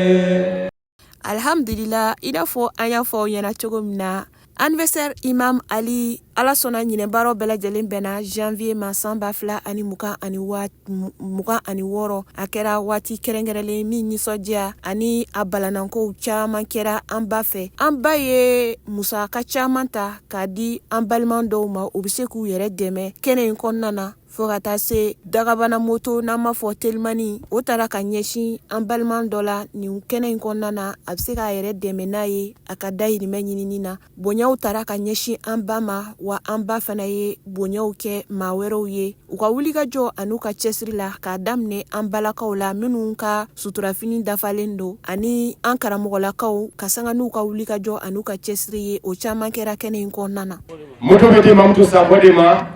Alhamdulila, i n'a fɔ an y'a fɔ aw ɲɛna cogo min na, anniversaire Imam Ali, Ala sɔnna ɲinɛ baaraw bɛɛ lajɛlen bɛnna janvier ma san 2026. A kɛra waati kɛrɛnkɛrɛnlen min nisɔndiya ani a balanankow caman kɛra an ba fɛ. An ba ye musaka caman ta k'a di an balima dɔw ma, u bɛ se k'u yɛrɛ dɛmɛ kɛnɛ in kɔnɔna na, fo ka taa se dagabana moto, n'an b'a fɔ telimani, o taara ka ɲɛsin an balima dɔ la nin kɛnɛ in kɔnɔna na, a bɛ se k'a yɛrɛ dɛmɛ n'a ye a ka dahirimɛ ɲinini na. Bonyaw taara ka ɲɛsin an ba ma, wa an ba fana ye bonyaw kɛ maa wɛrɛw ye u ka wulikajɔ an'u ka cɛsiri la, k'a daminɛ an balakaw la minnu ka suturafini dafalen don, ani an karamɔgɔlakaw ka sanga n'u ka wulikajɔ an'u ka cɛsiri ye. O caman kɛra kɛnɛ in kɔnɔna na.
Moto bɛ di Mamutu Sakɔ de ma.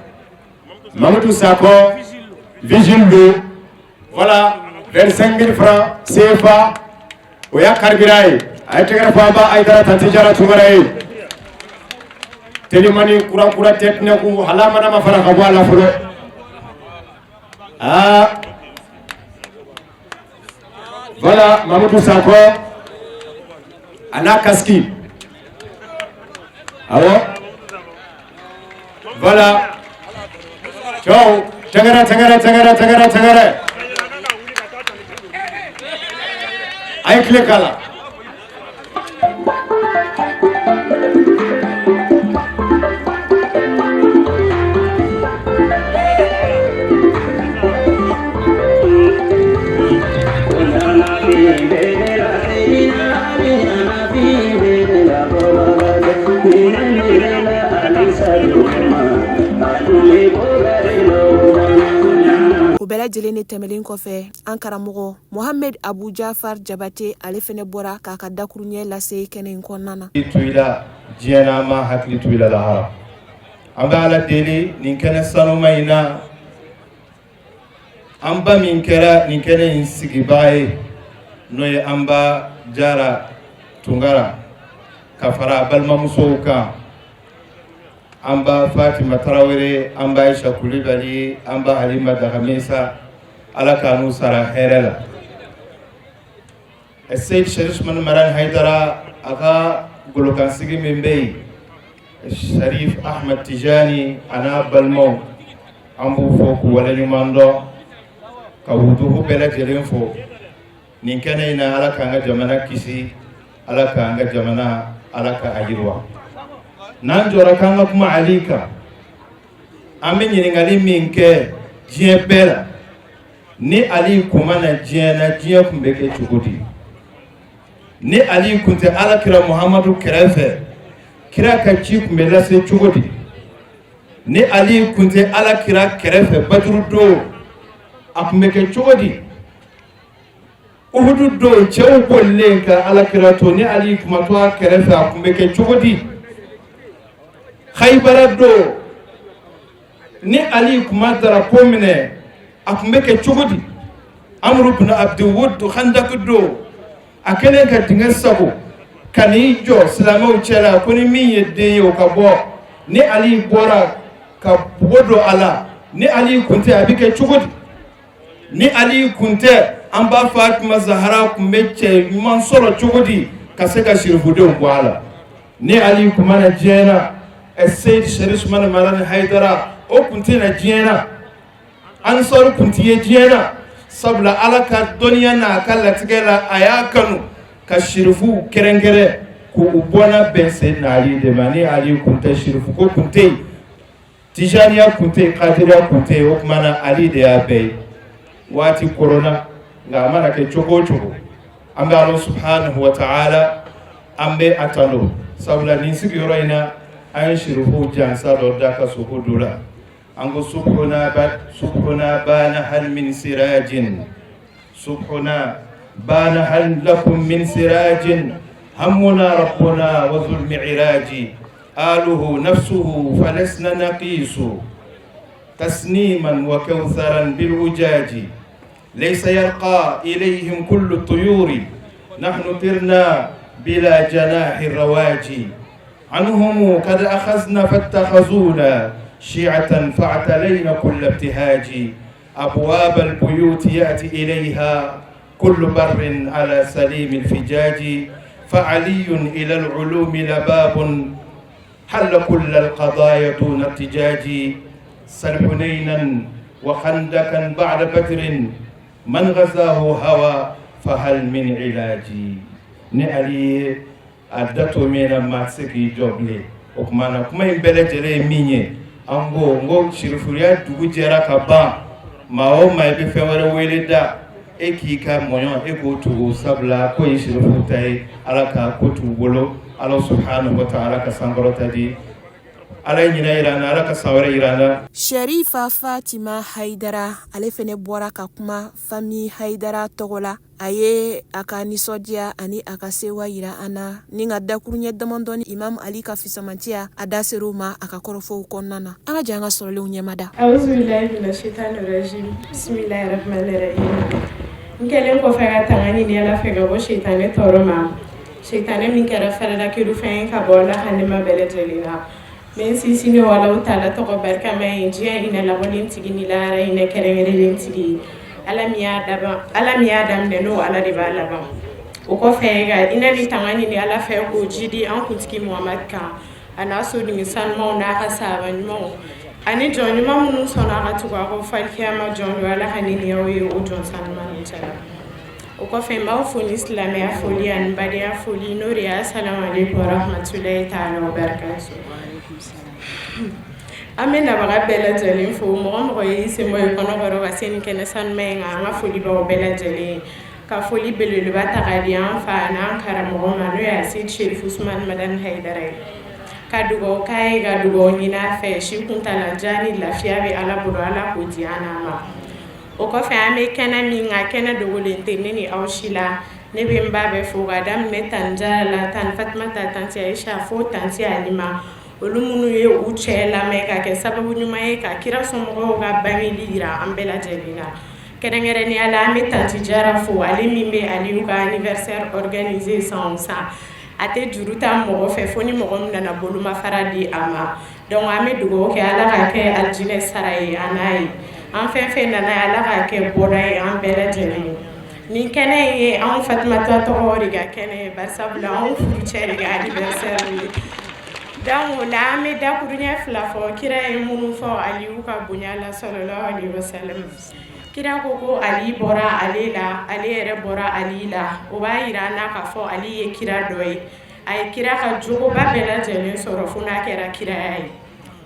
Mamutu Sakɔ, vigile don. Voilà, 25 000 francs CFA, o y'a carburant ye. A ye tɛgɛrɛ fɔ an ba Ayidara Tanti Jara Tunkara ye. Telimani kura kura tɛ tɛnɛku hali a mana ma fara ka bɔ a la fɔlɔ. Aa, voilà, Mamutu Sakɔ a n'a casque, awɔ. Voilà, cɛw, tɛgɛrɛ, tɛgɛrɛ, tɛgɛrɛ, tɛgɛrɛ, tɛgɛrɛ. A ye tile k'a la.
O bɛɛ lajɛlen de tɛmɛlen kɔfɛ, an karamɔgɔ Mohamed Abu Jafar Jabate, ale fɛnɛ bɔra k'a ka dakuruɲɛ lase kɛnɛ in kɔnɔna na.
To i la diɲɛ na, an b'a hakili to i la lahara. An bɛ Ala deli nin kɛnɛ sanuma in na, an ba min kɛra nin kɛnɛ in sigibaga ye, n'o ye an ba Jara Tunkara, ka fara a balimamusow kan, an ba Fatima Tarawele, an ba Aisha Kulibali, an ba Halima Dagamisa, Ala k'a n'u sara hɛrɛ la. Seyid Sharif Usman Maran Haidara, a ka golokansigi min bɛ yen, Sharif Ahmed Tijani a n'a balimaw, an b'u fo k'u waleɲuman dɔn, ka wuduhu bɛɛ lajɛlen fo nin kɛnɛ in na. Ala k'an ka jamana kisi, Ala k'an ka jamana, Ala ka a yiriwa. N'an jɔra k'an ka kuma Ali kan, an bɛ ɲininkali min kɛ diɲɛ bɛɛ la: ni Ali kun ma na diɲɛ na, diɲɛ kun bɛ kɛ cogo di? Ni Ali kun tɛ Ala kira Muhamadu kɛrɛfɛ, kira ka ci kun bɛ lase cogo di? Ni Ali kun tɛ Ala kira kɛrɛfɛ Baduru don, a kun bɛ kɛ cogo di? Uhudu don, cɛw bolilen ka Ala kira to, ni Ali kun ma to a kɛrɛfɛ, a kun bɛ kɛ cogo di? Hayibara don, ni Ali kun ma darapo minɛ, a kun bɛ kɛ cogo di? Amuru bin Abdiwud, Handak don, a kɛlen ka dingɛ sago ka n'i jɔ silamɛw cɛla ko ni min ye den ye, o ka bɔ, ni Ali bɔra ka bugo don a la, ni Ali kun tɛ, a bɛ kɛ cogo di? Ni Ali kun tɛ, an b'a Fatima Zahara kun bɛ cɛ ɲuman sɔrɔ cogo di ka se ka sirifudenw bɔ a la? Ni Ali kun ma na diɲɛ na, Seyid Sharif Usman Marani Hayidara, o kun tɛ na diɲɛ na, Ansar kun tɛ ye diɲɛ na, sabula Ala ka dɔnniya n'a ka latigɛ la, a y'a kanu ka sirifuw kɛrɛnkɛrɛn k'u bɔnna bɛn Seyidina Ali de ma. Ni Ali kun tɛ, sirifuko kun tɛ yen, Tijaniya kun tɛ yen, Kadiriya kun tɛ yen. O tuma na, Ali de y'a bɛɛ ye. Waati koronna, nka a mana kɛ cogo o cogo, an bɛ Ala subhanahu wa ta'ala, an bɛ a tanu, sabula nin sigiyɔrɔ in na, an ye sirifuw jansa dɔ da ka sogo do la. An ko: subhuna ba subhuna bana hal min sirajin, subhuna bana hal lakum min sirajin, hammuna rabbuna wa dhul mi'raji, aluhu nafsuhu falasna naqisu tasniman wa kawtharan bil ujaji, laysa yarqa ilayhim kullu tuyuri. نحن طرنا بلا جناح الرواجي عنهم قد أخذنا فاتخذونا شيعة فاعتلينا كل ابتهاج أبواب البيوت يأتي إليها كل بر على سليم الفجاج فعلي إلى العلوم لباب حل كل القضايا دون ارتجاج سل حنينا وخندقا بعد بدر من غزاه هوى فهل من علاج. Ni Ali ye a da to min na, maa tɛ se k'i jɔ bilen. O tuma na, kuma in bɛɛ lajɛlen ye min ye, an ko n ko sirifuya dugu jɛra ka ban. Maa o maa, i bɛ fɛn wɛrɛ wele da e k'i ka mɔɲɔ, e k'o tugu, sabula ko ye sirifu ta ye. Ala ka ko t'u bolo. Ala subhanahu wa ta'ala ka sankɔrɔta di. Ala ye ɲinɛ yira an na, Ala ka san wɛrɛ yira an na.
Sherifa Fatima Haidara, ale fɛnɛ bɔra ka kuma famille Haidara tɔgɔ la. A ye a ka nisɔndiya ani a ka sewa yira an na ni ka dakuruɲɛ damadɔni Imam Ali ka fisamantiya, a da ser'o ma a ka kɔrɔfɔw kɔnɔna na. An ka jɛ an ka sɔrɔlenw ɲɛmada.
Auzubillahi minashaitanirrajim. Bismillahirrahmanirrahim. N kɛlen kɔfɛ ka tanga ɲini Ala fɛ ka bɔ seitanɛ tɔɔrɔ ma, seitanɛ min kɛra fɛrɛda kerufɛn ye ka bɔ Ala ka nɛma bɛɛ lajɛlen na, n bɛ n sinsin ni Alahu taala tɔgɔ barikama ye, diɲɛ hinɛ labɔlen tigi ni lahara hinɛ kɛrɛnkɛrɛnlen tigi. Ala min y'a daban, Ala min y'a daminɛ, n'o Ala de b'a laban. O kɔfɛ, ka hinɛ ni tanga ɲini Ala fɛ k'o jidi an kuntigi Muhamad kan, a n'a soden sanumaw, n'a ka sahaba ɲumanw ani jɔn ɲuman minnu sɔnna ka tugu a kɔ fo alikiyama jɔn don. Ala ka ne ni aw ye o jɔn sanuman ninnu cɛla. O kɔfɛ, n b'aw fo ni silamɛya foli ani badenya foli, n'o de ye asalamu aleykum warahmatulahi taala wabarakatu. An bɛ nabaga bɛɛ lajɛlen fo. Mɔgɔ mɔgɔ ye i sen bɔ i kɔnɔkɔrɔ ka se nin kɛnɛ sanuma in kan, an ka foli b'aw bɛɛ lajɛlen ye. Ka foli belebeleba ta k'a di an fa n'an karamɔgɔ ma, n'o ye Asidi Serifu Usumani Madani Hayidara ye, ka dugawu k'a ye, ka dugawu ɲini a fɛ. Si kuntalajan ni lafiya bɛ Ala bolo, Ala k'o di an n'a ma. O kɔfɛ, an bɛ kɛnɛ min kan, kɛnɛ dogolen tɛ ne ni aw si la. Ne bɛ n ba bɛɛ fo, ka daminɛ Tani Jara la, Tani Fatumata, Tanti Ayisa, fo Tanti Alima, olu minnu ye u cɛ lamɛn ka kɛ sababu ɲuman ye ka kira somɔgɔw ka bangeli yira an bɛɛ lajɛlen na. Kɛrɛnkɛrɛnnenya la, an bɛ Tanti Jara fo, ale min bɛ Aliyu ka anniversaire organiser san o san. A tɛ juru ta mɔgɔ fɛ fo ni mɔgɔ min nana bolomafara di a ma. Donc an bɛ dugawu kɛ, Ala k'a kɛ alijinɛ sara ye an n'a ye. An fɛn fɛn nana ye, Ala k'a kɛ bɔda ye an bɛɛ lajɛlen ye. Nin kɛnɛ in ye anw Fatumata tɔgɔ de ka kɛnɛ ye, barisabula anw furucɛ de ka anniversaire ye. Donc o la, an bɛ dakuruɲɛ fila fɔ kira ye minnu fɔ Aliyu ka bonya la, sallallahu alaihi wasallam. Kira ko ko Ali bɔra ale la, ale yɛrɛ bɔra Ali la. O b'a yira an na k'a fɔ Ali ye kira dɔ ye, a ye kira ka jogoba bɛɛ lajɛlen sɔrɔ fo n'a kɛra kiraya ye.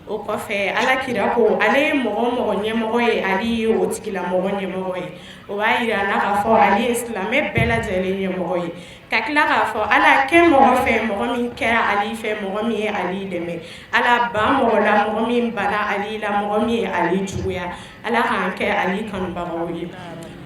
O kɔfɛ, Ala kira ko ale ye mɔgɔ o mɔgɔ ɲɛmɔgɔ ye, Ali ye o tigilamɔgɔ ɲɛmɔgɔ ye. O b'a yira an na k'a fɔ Ali ye silamɛ bɛɛ lajɛlen ɲɛmɔgɔ ye. Ka tila k'a fɔ, Ala kɛ mɔgɔ fɛ mɔgɔ min kɛra Ali fɛ, mɔgɔ min ye Ali dɛmɛ. Ala ban mɔgɔ la mɔgɔ min banna Ali la, mɔgɔ min ye Ali juguya. Ala k'an kɛ Ali kanubagaw ye.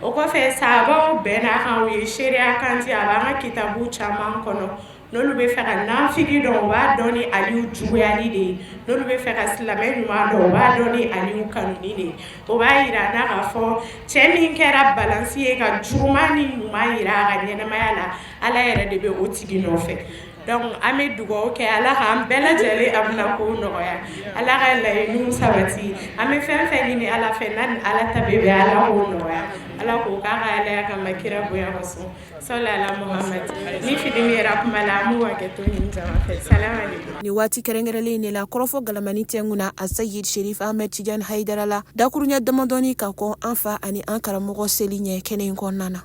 O kɔfɛ, sahabaw bɛnna kan, u ye seereya kanti, a b'an ka kitabu caman kɔnɔ, n'olu bɛ fɛ ka nafigi dɔn, u b'a dɔn ni Aliyu juguyali de ye. N'olu bɛ fɛ ka silamɛ ɲuman dɔn, u b'a dɔn ni Aliyu kanuni de ye. O b'a yira an na k'a fɔ cɛ min kɛra balansi ye ka juguman ni ɲuman yira a ka ɲɛnamaya la, Ala yɛrɛ de bɛ o tigi nɔfɛ. Donc an bɛ dugawu kɛ, Ala k'an bɛɛ lajɛlen amina kow nɔgɔya, Ala ka laɲiniw sabati. An bɛ fɛn fɛn ɲini Ala fɛ, n'a ni Ala ta bɛ bɛn, Ala k'o nɔgɔya, Ala k'o k'a ka Alaya kama, kira bonya kosɔn. Sɔli Muhamad. Ni fili min yɛrɛ kuma la, an b'u hakɛto ɲini jama fɛ. Salam aleykum.
Ni waati kɛrɛnkɛrɛnlen de la, kɔrɔfɔ galamani tɛ kunna a Sayid Sherif Ahmed Tidiane Haidara la, dakuruɲɛ damadɔni ka kɔn an fa ani an karamɔgɔ seli ɲɛ kɛnɛ in kɔnɔna na.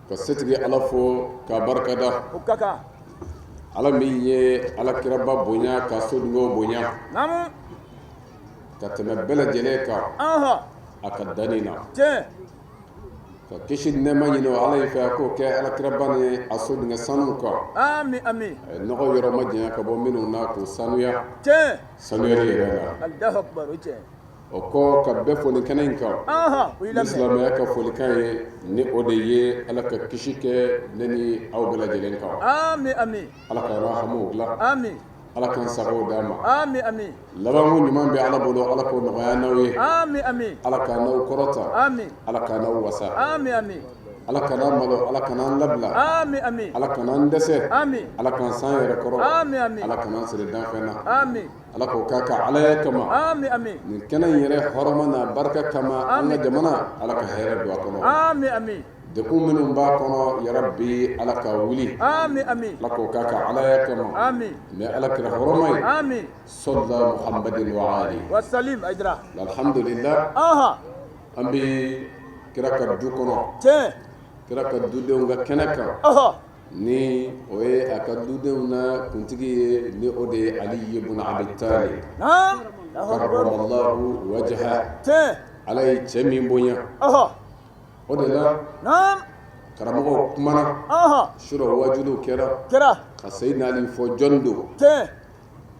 Ka setigi Ala fo k'a barikada, Ala min ye Ala kiraba bonya ka sodenw bonya ka tɛmɛ bɛɛ lajɛlen kan a ka danni na, ka kisi nɛɛma ɲini Ala in fɛ, a k'o kɛ Ala kiraba ni a sodenkɛ sanu kan, a ye nɔgɔ yɔrɔ ma janya ka bɔ minnu na k'o sanuya sanuyali yɛrɛ la. O kɔ, ka bɛɛ fo nin kɛnɛ in kan ni silamɛya ka folikan ye, ni o de ye Ala ka kisi kɛ ne ni aw bɛɛ lajɛlen kan, Ala ka rahamuw dilan, Ala k'an sago d'an ma. Labanko ɲuman bɛ Ala bolo, Ala k'o nɔgɔya n'aw ye, Ala k'an n'aw kɔrɔta, Ala k'an n'aw wasa. Ala kana an malo, Ala kana an labila,
ami ami,
Ala kana an dɛsɛ,
ami,
Ala k'an s'an yɛrɛ kɔrɔ,
ami ami,
Ala kana an siri danfɛn na,
ami,
Ala k'o k'a ka Alaya kama,
ami ami,
nin kɛnɛ in yɛrɛ hɔrɔma n'a barika kama, an ka jamana Ala ka hɛrɛ don a kɔnɔ,
ami ami,
degun minnu b'a kɔnɔ yarabi Ala ka wuli,
ami ami,
Ala k'o k'a ka Alaya kama,
ami,
ni Ala kira hɔrɔma ye,
ami,
sɔla Muhammadin wa ali
wa salim Aidara,
alhamdulillah,
aha,
an bɛ kira ka du kɔnɔ,
tiɲɛ,
kira ka dudenw ka kɛnɛ kan,
ɔhɔ,
ni o ye a ka dudenw na kuntigi ye, ni o de ye Ali ibn Abi Talib,
naam,
karramallahu wajha,
tiɲɛ,
Ala ye cɛ min bonya,
ɔhɔ,
o de la
naam,
karamɔgɔw kumana,
ɔhɔ,
surɔ wajuliw kɛra,
kɛra,
ka Seyidina Ali fɔ jɔn don,
tiɲɛ,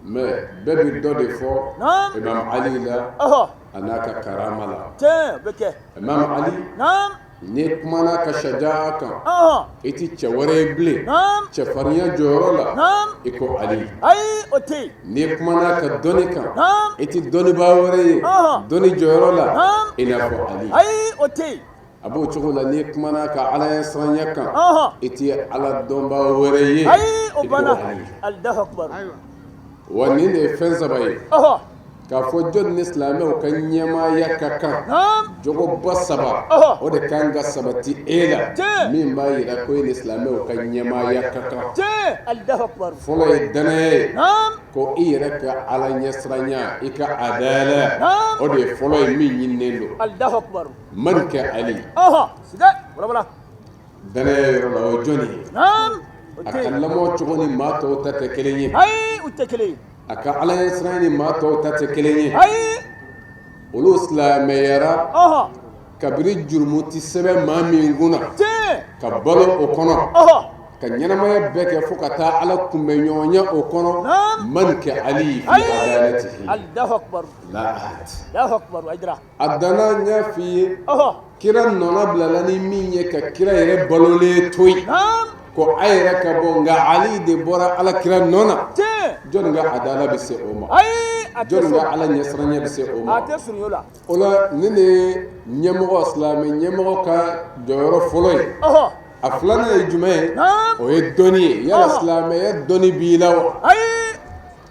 mais bɛɛ bɛ dɔ de fɔ
naam,
Imam Ali la,
ɔhɔ,
a n'a ka karama la.
Tiɲɛ, o bɛ kɛ,
Imam Ali,
naam,
n'i kumana ka sajaa kan,
ɔhɔ,
i ti cɛ wɛrɛ ye bilen
naam,
cɛfarinya jɔyɔrɔ la,
naam,
i ko Ali.
Ayi, o tɛ yen,
n'i kumana ka dɔnni kan,
naam,
i ti dɔnnibaa wɛrɛ ye
ɔhɔ,
dɔnni jɔyɔrɔ la,
naam,
i n'a fɔ Ali.
Ayi, o tɛ yen,
A b'o cogo la n'i kumana ka Ala ɲɛsiranya kan,
ɔhɔ,
i ti Ala dɔnbaa wɛrɛ ye,
ayi, o
i ko
banna,
Ali.
Alahu akubar,
Wa nin de ye fɛn saba ye,
ɔhɔ,
k'a fɔ jɔn ni silamɛw ka ɲɛmaaya ka kan,
naam,
jogoba saba,
ɔhɔ,
o de kan ka sabati e la,
tiɲɛ,
min b'a jira ko e ni silamɛw ka ɲɛmaaya ka kan.
Tiɲɛ, Alahu akubar,
Fɔlɔ ye danaya ye,
naam,
ko i yɛrɛ ka Ala ɲɛsiranya, i ka adala,
naam,
o de ye fɔlɔ ye min ɲininen don.
Alahu akubar,
Man kɛ Ali,
ɔhɔ, siga wala wala,
danaya yɔrɔ la o ye jɔnni ye?
Naam, o
A
tɛ
ka
yen,
lamɔ cogo ni maa tɔw ta tɛ kelen ye,
ayi, u tɛ kelen ye,
a ka Ala ɲɛsiranya ni maa tɔw ta tɛ kelen ye.
Ayi,
Olu silamɛyara
ɔhɔ,
kabini jurumu tɛ sɛbɛn maa min kunna,
tiɲɛ,
ka balo o kɔnɔ,
ɔhɔ,
ka ɲɛnamaya bɛɛ kɛ fo ka taa Ala kunbɛn ɲɔgɔnya o kɔnɔ.
Naam,
man kɛ Ali fi
ayi,
adalatihi
Alahu akubar,
la ahad.
Alahu akubar, Aidara,
A danna, n y'a f'i ye,
ɔhɔ,
kira nɔna bilala ni min ye ka kira yɛrɛ balolen to yen,
naam,
ko a yɛrɛ ka bɔ, nka Ali de bɔra Ala kira nɔ na.
Tiɲɛ,
Jɔnni ka adala bɛ se o ma?
Ayi, a tɛ
Jɔnni
se o
ka
ma,
Ala ɲɛsiranya bɛ se o
a
ma?
tɛ surunya o la,
O la nin de ye ɲɛmɔgɔ, silamɛ ɲɛmɔgɔ ka jɔyɔrɔ fɔlɔ ye.
Ɔhɔ,
A filanan ye jumɛn ye?
Naam,
O ye dɔnni ye. Yala
ɔhɔ,
silamɛya dɔnni b'i la wa?
Ayi,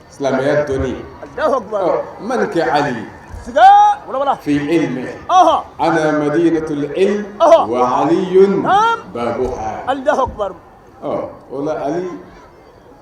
Silamɛya dɔnni.
Alahu akubar,
Ɔ man kɛ Ali
siga wala wala,
fi ilmi,
ɔhɔ,
ana madinatul ilm,
ɔhɔ,
wa aliyun
naam,
babuha.
Alahu akubar,
Ɔ o la Ali,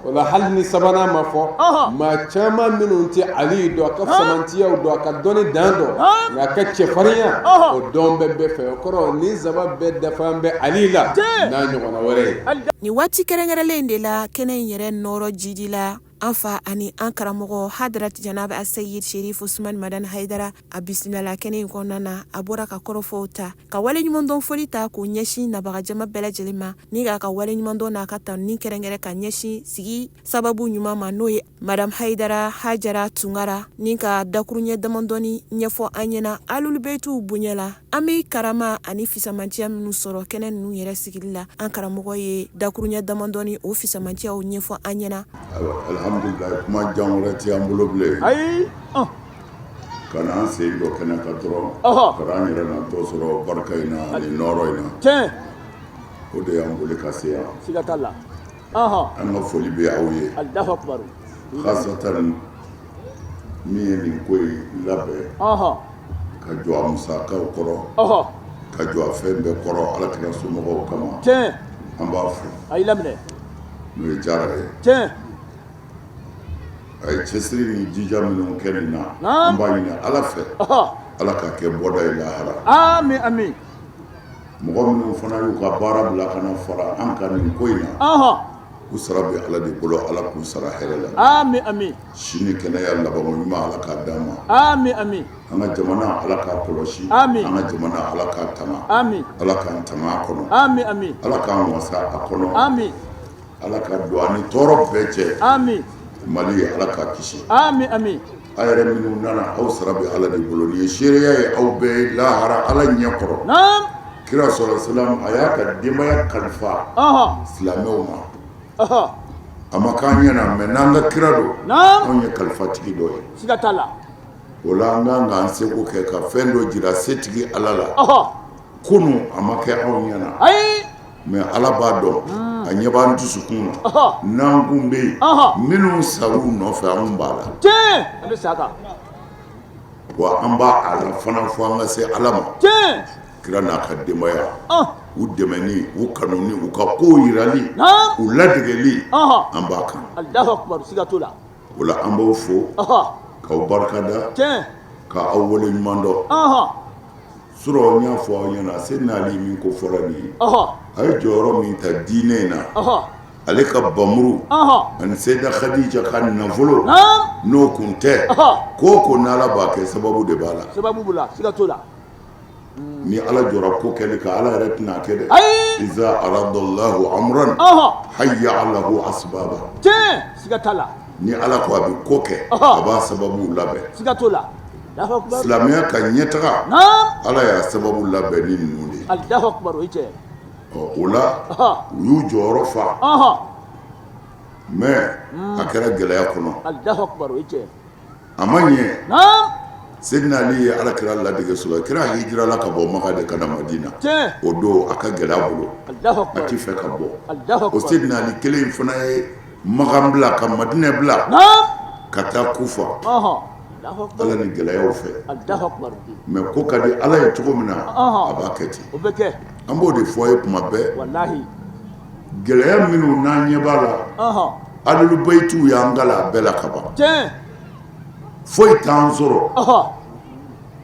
o la hali ni sabanan ma fɔ,
ɔhɔ,
maa caman minnu tɛ Ali dɔn, a ka
naam,
fisamantiyaw dɔn, a ka dɔnni dan dɔn,
naam,
nka a ka cɛfarinya
ɔhɔ,
o dɔn bɛ bɛɛ fɛ. O kɔrɔ nin saba bɛɛ dafa bɛ Ali la
tiɲɛ,
n'a ɲɔgɔnna wɛrɛ ye.
Nin waati kɛrɛnkɛrɛnlen in de la, kɛnɛ in yɛrɛ nɔrɔ jidi la, an fa ani an karamɔgɔ Hadrat Janab Asayid Sherif Usman Madan Haidara, a bisimilala kɛnɛ in kɔnɔna na. A bɔra ka kɔrɔfɔw ta ka waleɲumandɔn foli ta k'o ɲɛsin nabaga jama bɛɛ lajɛlen ma, ni k'a ka waleɲumandɔn n'a ka tanuni kɛrɛnkɛrɛn ka ɲɛsin sigi sababu ɲuman ma, n'o ye Madame Haidara Hajara Tunkara, ni ka dakuruɲɛ damadɔni ɲɛfɔ an ɲɛna alulubetiw bonya la. An bɛ karama ani fisamantiya minnu sɔrɔ kɛnɛ ninnu yɛrɛ sigili la, an karamɔgɔ ye dakuruɲɛ damadɔni o fisamantiyaw ɲɛfɔ an ɲɛna.
Ayiwa, alihamdulilayi, kuma jan wɛrɛ tɛ an bolo bilen.
Ayi,
Ka na an sen jɔ kɛnɛ kan dɔrɔn,
ɔhɔ,
ka an yɛrɛ natɔ sɔrɔ barika in na ani nɔɔrɔ in na,
tiɲɛ,
o de y'an boli ka se yan.
Siga t'a la, ɔhɔ,
An ka foli bɛ aw ye,
Alahu akubar,
khasatan min ye nin ko in labɛn,
ɔhɔ,
ka jɔ a musakaw kɔrɔ,
ɔhɔ,
ka jɔ a fɛn bɛɛ kɔrɔ Ala kira somɔgɔw kama,
tiɲɛ,
an b'a fo,
a y'i laminɛ,
n'o ye Jara ye.
Tiɲɛ,
A ye cɛsiri ni jija minnu kɛ nin na, an
naam,
b'a ɲini Ala fɛ,
ɔhɔ,
Ala ka kɛ bɔda ye lahara.
Ami ami,
Mɔgɔ minnu fana y'u ka baara bila ka na fara an kan nin ko in na,
ɔhɔ,
u sara bɛ Ala de bolo, Ala k'u sara hɛrɛ la.
Ami ami,
Si ni kɛnɛya labanko ɲuman, Ala k'a d'an ma.
Ami ami,
An ka jamana, Ala k'a kɔlɔsi.
Ami.
An ka jamana, Ala k'a tanga.
Ami.
Ala k'an tanga a kɔnɔ.
Ami ami,
Ala k'an wasa a kɔnɔ.
Ami.
Ala ka don an ni tɔɔrɔ bɛɛ cɛ.
Ami.
Mali, Ala k'a kisi.
Ami ami,
A yɛrɛ minnu nana, aw sara bɛ Ala de bolo. Nin ye seereya ye aw bɛɛ ye lahara Ala ɲɛ kɔrɔ.
Naam,
Kira sɔrɔ salam, a y'a ka denbaya kalifa
ɔhɔ,
silamɛw ma.
Ɔhɔ,
A ma k'an ɲɛna, mais n'an ka kira don,
naam,
anw ye kalifatigi dɔ ye.
Siga t'a la,
O la an kan k'an seko kɛ ka fɛn dɔ jira setigi Ala la,
ɔhɔ,
Kunun a ma kɛ anw ɲɛna
ayi
mais Ala b'a dɔn a ɲɛ b'an dusukun na n'an kun bɛ yen minnu sar'u nɔfɛ anw b'a la
tiɲɛ an bɛ sa kan
wa an b'a a la fana fo an ka se Ala ma
tiɲɛ
kira n'a ka denbaya u dɛmɛni u kanuni u ka kow yirali u ladegeli an b'a kan
Alahu akibaru siga t'o la
o la an b'aw fo k'aw barikada
tiɲɛ
ka aw waleɲuman dɔn surɔ n y'a fɔ aw ɲɛna Seydina Ali min ko fɔra nin ye a ye jɔyɔrɔ min ta diinɛ in na ale ka bamuru ani Seyida Khadija ka nafolo n'o kun tɛ ko o ko n'Ala b'a kɛ sababu de b'a la
sababu b'o la siga t'o la
ni Ala jɔra ko kɛli kan Ala yɛrɛ tɛna a kɛ dɛ iza aradallahu amran hayya lahu asbaba
tiɲɛ siga t'a la
ni Ala ko a bɛ ko kɛ a b'a sababu labɛn
siga t'o la
silamɛya ka ɲɛtaga Ala y'a sababu labɛn ni ninnu de ye
Alahu akibaru o ye tiɲɛ
ɔ o la u y'u jɔyɔrɔ fa mais a kɛra gɛlɛya kɔnɔ
Alahu akibaru o ye tiɲɛ
a ma ɲɛ Seydina Ali ye Ala kira ladege sɔrɔ kira hijirala ka bɔ Maka de ka na Madina o don a ka gɛlɛn a bolo a tɛ fɛ ka bɔ o Seydina Ali kelen in fana ye Makan bila ka Madina bila ka taa Kufa Ala ni gɛlɛyaw fɛ mais ko ka di Ala ye cogo min na a b'a kɛ ten an b'o de fɔ a ye tuma bɛɛ gɛlɛya minnu n'an ɲɛ b'a la Ahlul-Baytiw y'an kalan a bɛɛ la ka ban foyi t'an sɔrɔ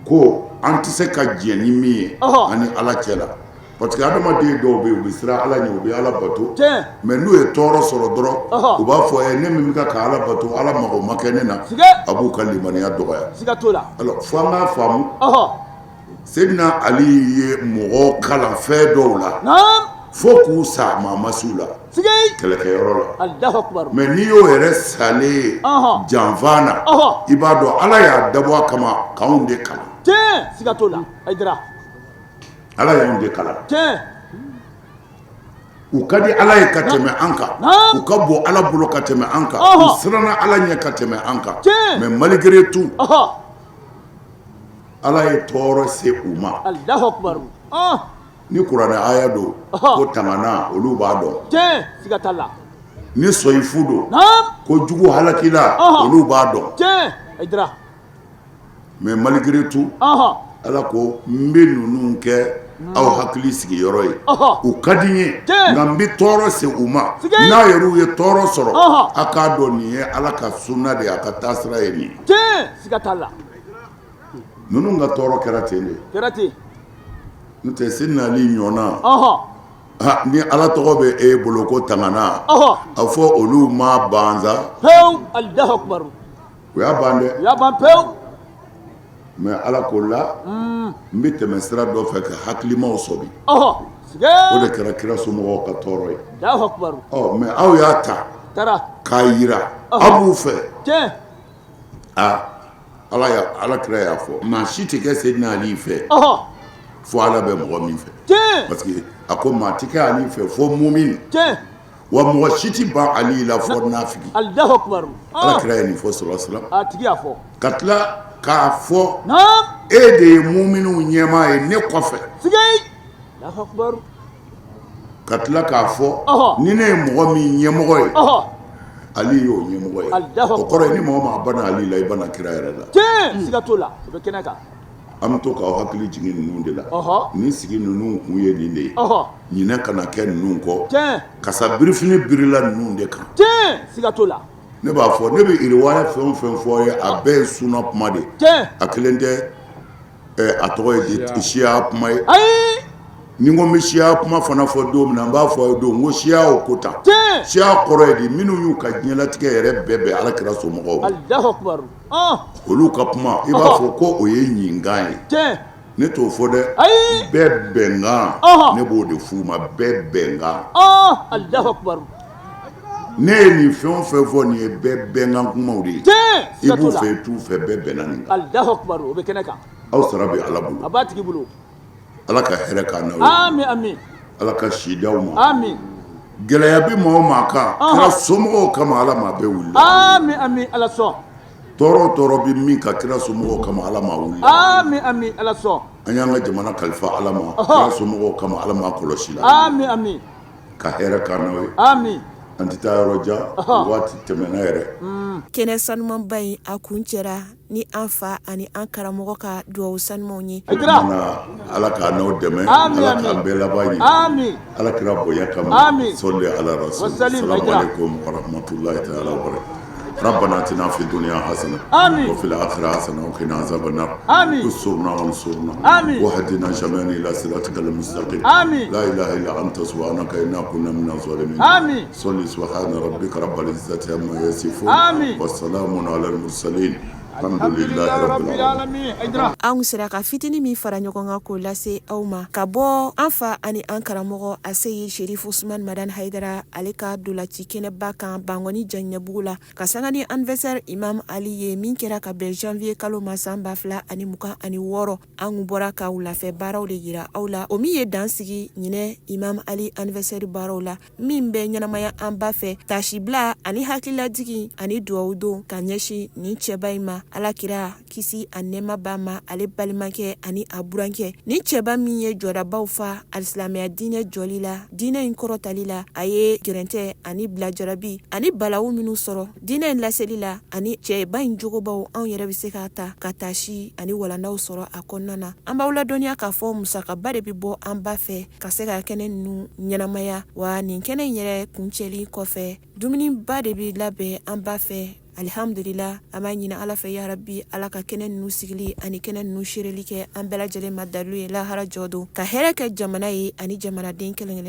ko an tɛ se ka jɛn ni min ye ani Ala cɛ la parce que adamaden dɔw bɛ yen u bɛ siran Ala ɲɛ u bɛ Ala bato mais n'u ye tɔɔrɔ sɔrɔ dɔrɔn u b'a fɔ ne min bɛ ka Ala bato Ala mago ma kɛ ne na a b'u ka limaniya dɔgɔya alors fo an k'a faamu Seydina Ali ye mɔgɔ kalan fɛn dɔw la fo k'u sa maa ma s'u la kɛlɛkɛyɔrɔ la mais n'i y'o yɛrɛ salen ye janfa na i b'a dɔn Ala y'a dabɔ a kama k'anw de kalan
siga t'o la
Ala y'anw de kalan u ka di Ala ye ka tɛmɛ an kan u ka bon Ala bolo ka tɛmɛ an kan u siranna Ala ɲɛ ka tɛmɛ an kan mais malgré tout Ala ye tɔɔrɔ se u ma ni kuranɛ aya don ko tangana olu b'a dɔn ni sɔyifu don ko jugu halakila olu b'a dɔn mais malgré tout Ala ko n bɛ ninnu kɛ aw hakili sigiyɔrɔ ye u ka di n ye nka n bɛ tɔɔrɔ se u ma n'a yɛrɛw ye tɔɔrɔ sɔrɔ a k'a dɔn nin ye Ala ka sunna de ye a ka taasira ye nin ye ninnu ka tɔɔrɔ kɛra ten de n'o tɛ Seydina Ali ɲɔgɔnna ni Ala tɔgɔ bɛ e bolo ko tangana a fɔ olu ma bansa u y'a ban dɛ
u y'a ban pewu
mais Ala ko la n bɛ tɛmɛ sira dɔ fɛ ka hakilimaw sɔmi o de kɛra kira somɔgɔw ka tɔɔrɔ ye ɔ mais aw y'a ta k'a jira aw b'u fɛ aa Ala y'a Ala kira y'a fɔ maa si tɛ kɛ Seydina Ali fɛ fo Ala bɛ mɔgɔ min fɛ parce que a ko maa tɛ kɛ Ali fɛ fo mumin wa mɔgɔ si tɛ ban Ali la fo nafigi
Alahu akibaru
Ala kira ye nin fɔ sɔlɔ salam
a tigi y'a fɔ
ka tila k'a fɔ e de ye muminw ɲɛmaa ye ne kɔfɛ
Alahu akibaru
ka tila k'a fɔ ni ne ye mɔgɔ min ɲɛmɔgɔ ye Ali y'o ɲɛmɔgɔ ye o kɔrɔ ye ni mɔgɔ maa banna Ali la i banna kira yɛrɛ la
tiɲɛ siga t'o la o bɛ kɛnɛ kan
an bɛ to k'aw hakili jigin ninnu de la nin sigi ninnu kun ye nin de ye ɲinɛ kana kɛ ninnu kɔ kasa birifini birila ninnu de kan
siga t'o la
ne b'a fɔ ne bɛ iriwaya fɛn o fɛn fɔ ye a bɛɛ ye suna kuma de a kelen tɛ a tɔgɔ ye di siya kuma ye ni ko n bɛ siya kuma fana fɔ don min na n b'a fɔ ye don ko siya o ko tan siya kɔrɔ ye di minnu y'u ka diɲɛlatigɛ yɛrɛ bɛɛ bɛn ala kira somɔgɔw olu ka kuma i b'a fɔ ko o ye ɲinkan ye ne t'o fɔ dɛ bɛɛ bɛnkan ne b'o de f'u ma bɛɛ bɛnkan ne ye nin fɛn o fɛn fɔ nin ye bɛɛ bɛnkan kumaw de ye i b'u fɛ i t'u fɛ bɛɛ bɛnna nin
kan
aw sara bɛ ala bolo
a b'a tigi bolo
ala ka hɛrɛ k'an n'aw ye
ami ami
ala ka si d'aw ma
ami
gɛlɛya bɛ maa o maa kan kira somɔgɔw kama ala m'a bɛɛ wuli
ami ami ala sɔn
Tɔɔrɔ tɔɔrɔ bɛ min kan kira somɔgɔw kama, Ala m'a wuli.
Ami, ami, Ala sɔn.
An y'an ka jamana kalifa Ala ma, kira somɔgɔw kama, Ala m'a kɔlɔsi la.
Ami, ami.
Ka hɛrɛ k'an n'aw ye.
Ami.
An tɛ taa yɔrɔ jan, waati tɛmɛna yɛrɛ.
Kɛnɛ sanumanba in, a kuncɛra ni an fa ani an karamɔgɔ ka dugawu sanumanw ye.
Ala k'an n'aw dɛmɛ, Ala k'an bɛɛ laban ɲɛ, Ala kira bonya kama, sɔli ala rasul, salamu aleykum wa rahmatulahi taala wa barakatuh. ربنا اتنا في الدنيا حسنه
آمين.
وفي الاخره حسنه وقنا عذاب النار.
آمين.
استرنا وانصرنا.
آمين.
واهدنا جميعا الى صراطك المستقيم.
آمين.
لا اله الا انت سبحانك انا كنا من الظالمين.
آمين.
صل سبحان ربك رب العزه عما يصفون.
آمين.
والسلام على المرسلين، الحمد لله رب العالمين.
Anw sera ka fitinin min fara ɲɔgɔn kan k'o lase aw ma ka bɔ an fa ani an karamɔgɔ Aseyi Sherif Usman Madan Haidara, ale ka dolaci kɛnɛba kan Bangɔni Janɲɛbugu la, ka sanga ni anniversaire Imam Ali ye, min kɛra ka bɛn janvier kalo ma san 2026. An bɔra ka wulafɛ baaraw de yira aw la, o min ye dan sigi ɲinɛ Imam Ali anniversaire baaraw la, min bɛ ɲɛnamaya an ba fɛ, tasibila ani hakililajigin ani duwawu don ka ɲɛsin nin cɛba in ma, Ala kira kisi a nɛɛma b'a ma, ale balimakɛ ani a burankɛ. Nin cɛba min ye jɔdabaw fa alisilamɛya diinɛ jɔli la, diinɛ in kɔrɔtali la, a ye gɛrɛntɛ ani bilajarabi ani balawu minnu sɔrɔ diinɛ in laseli la, ani cɛba in jogobaw, anw yɛrɛ bɛ se k'a ta ka tasi ani walandaw sɔrɔ a kɔnɔna na. An b'aw ladɔnniya k'a fɔ musakaba de bɛ bɔ an ba fɛ ka se ka kɛnɛ ninnu ɲɛnamaya. Wa nin kɛnɛ in yɛrɛ kuncɛli kɔfɛ, dumuniba de bɛ labɛn an ba fɛ. Alihamdulila, an b'a ɲini Ala fɛ, yarabi, Ala ka kɛnɛ ninnu sigili ani kɛnɛ ninnu seereli kɛ an bɛɛ lajɛlen ma dalilu ye lahara jɔ don, ka hɛrɛ kɛ jamana ye ani jamanaden kelen kelen.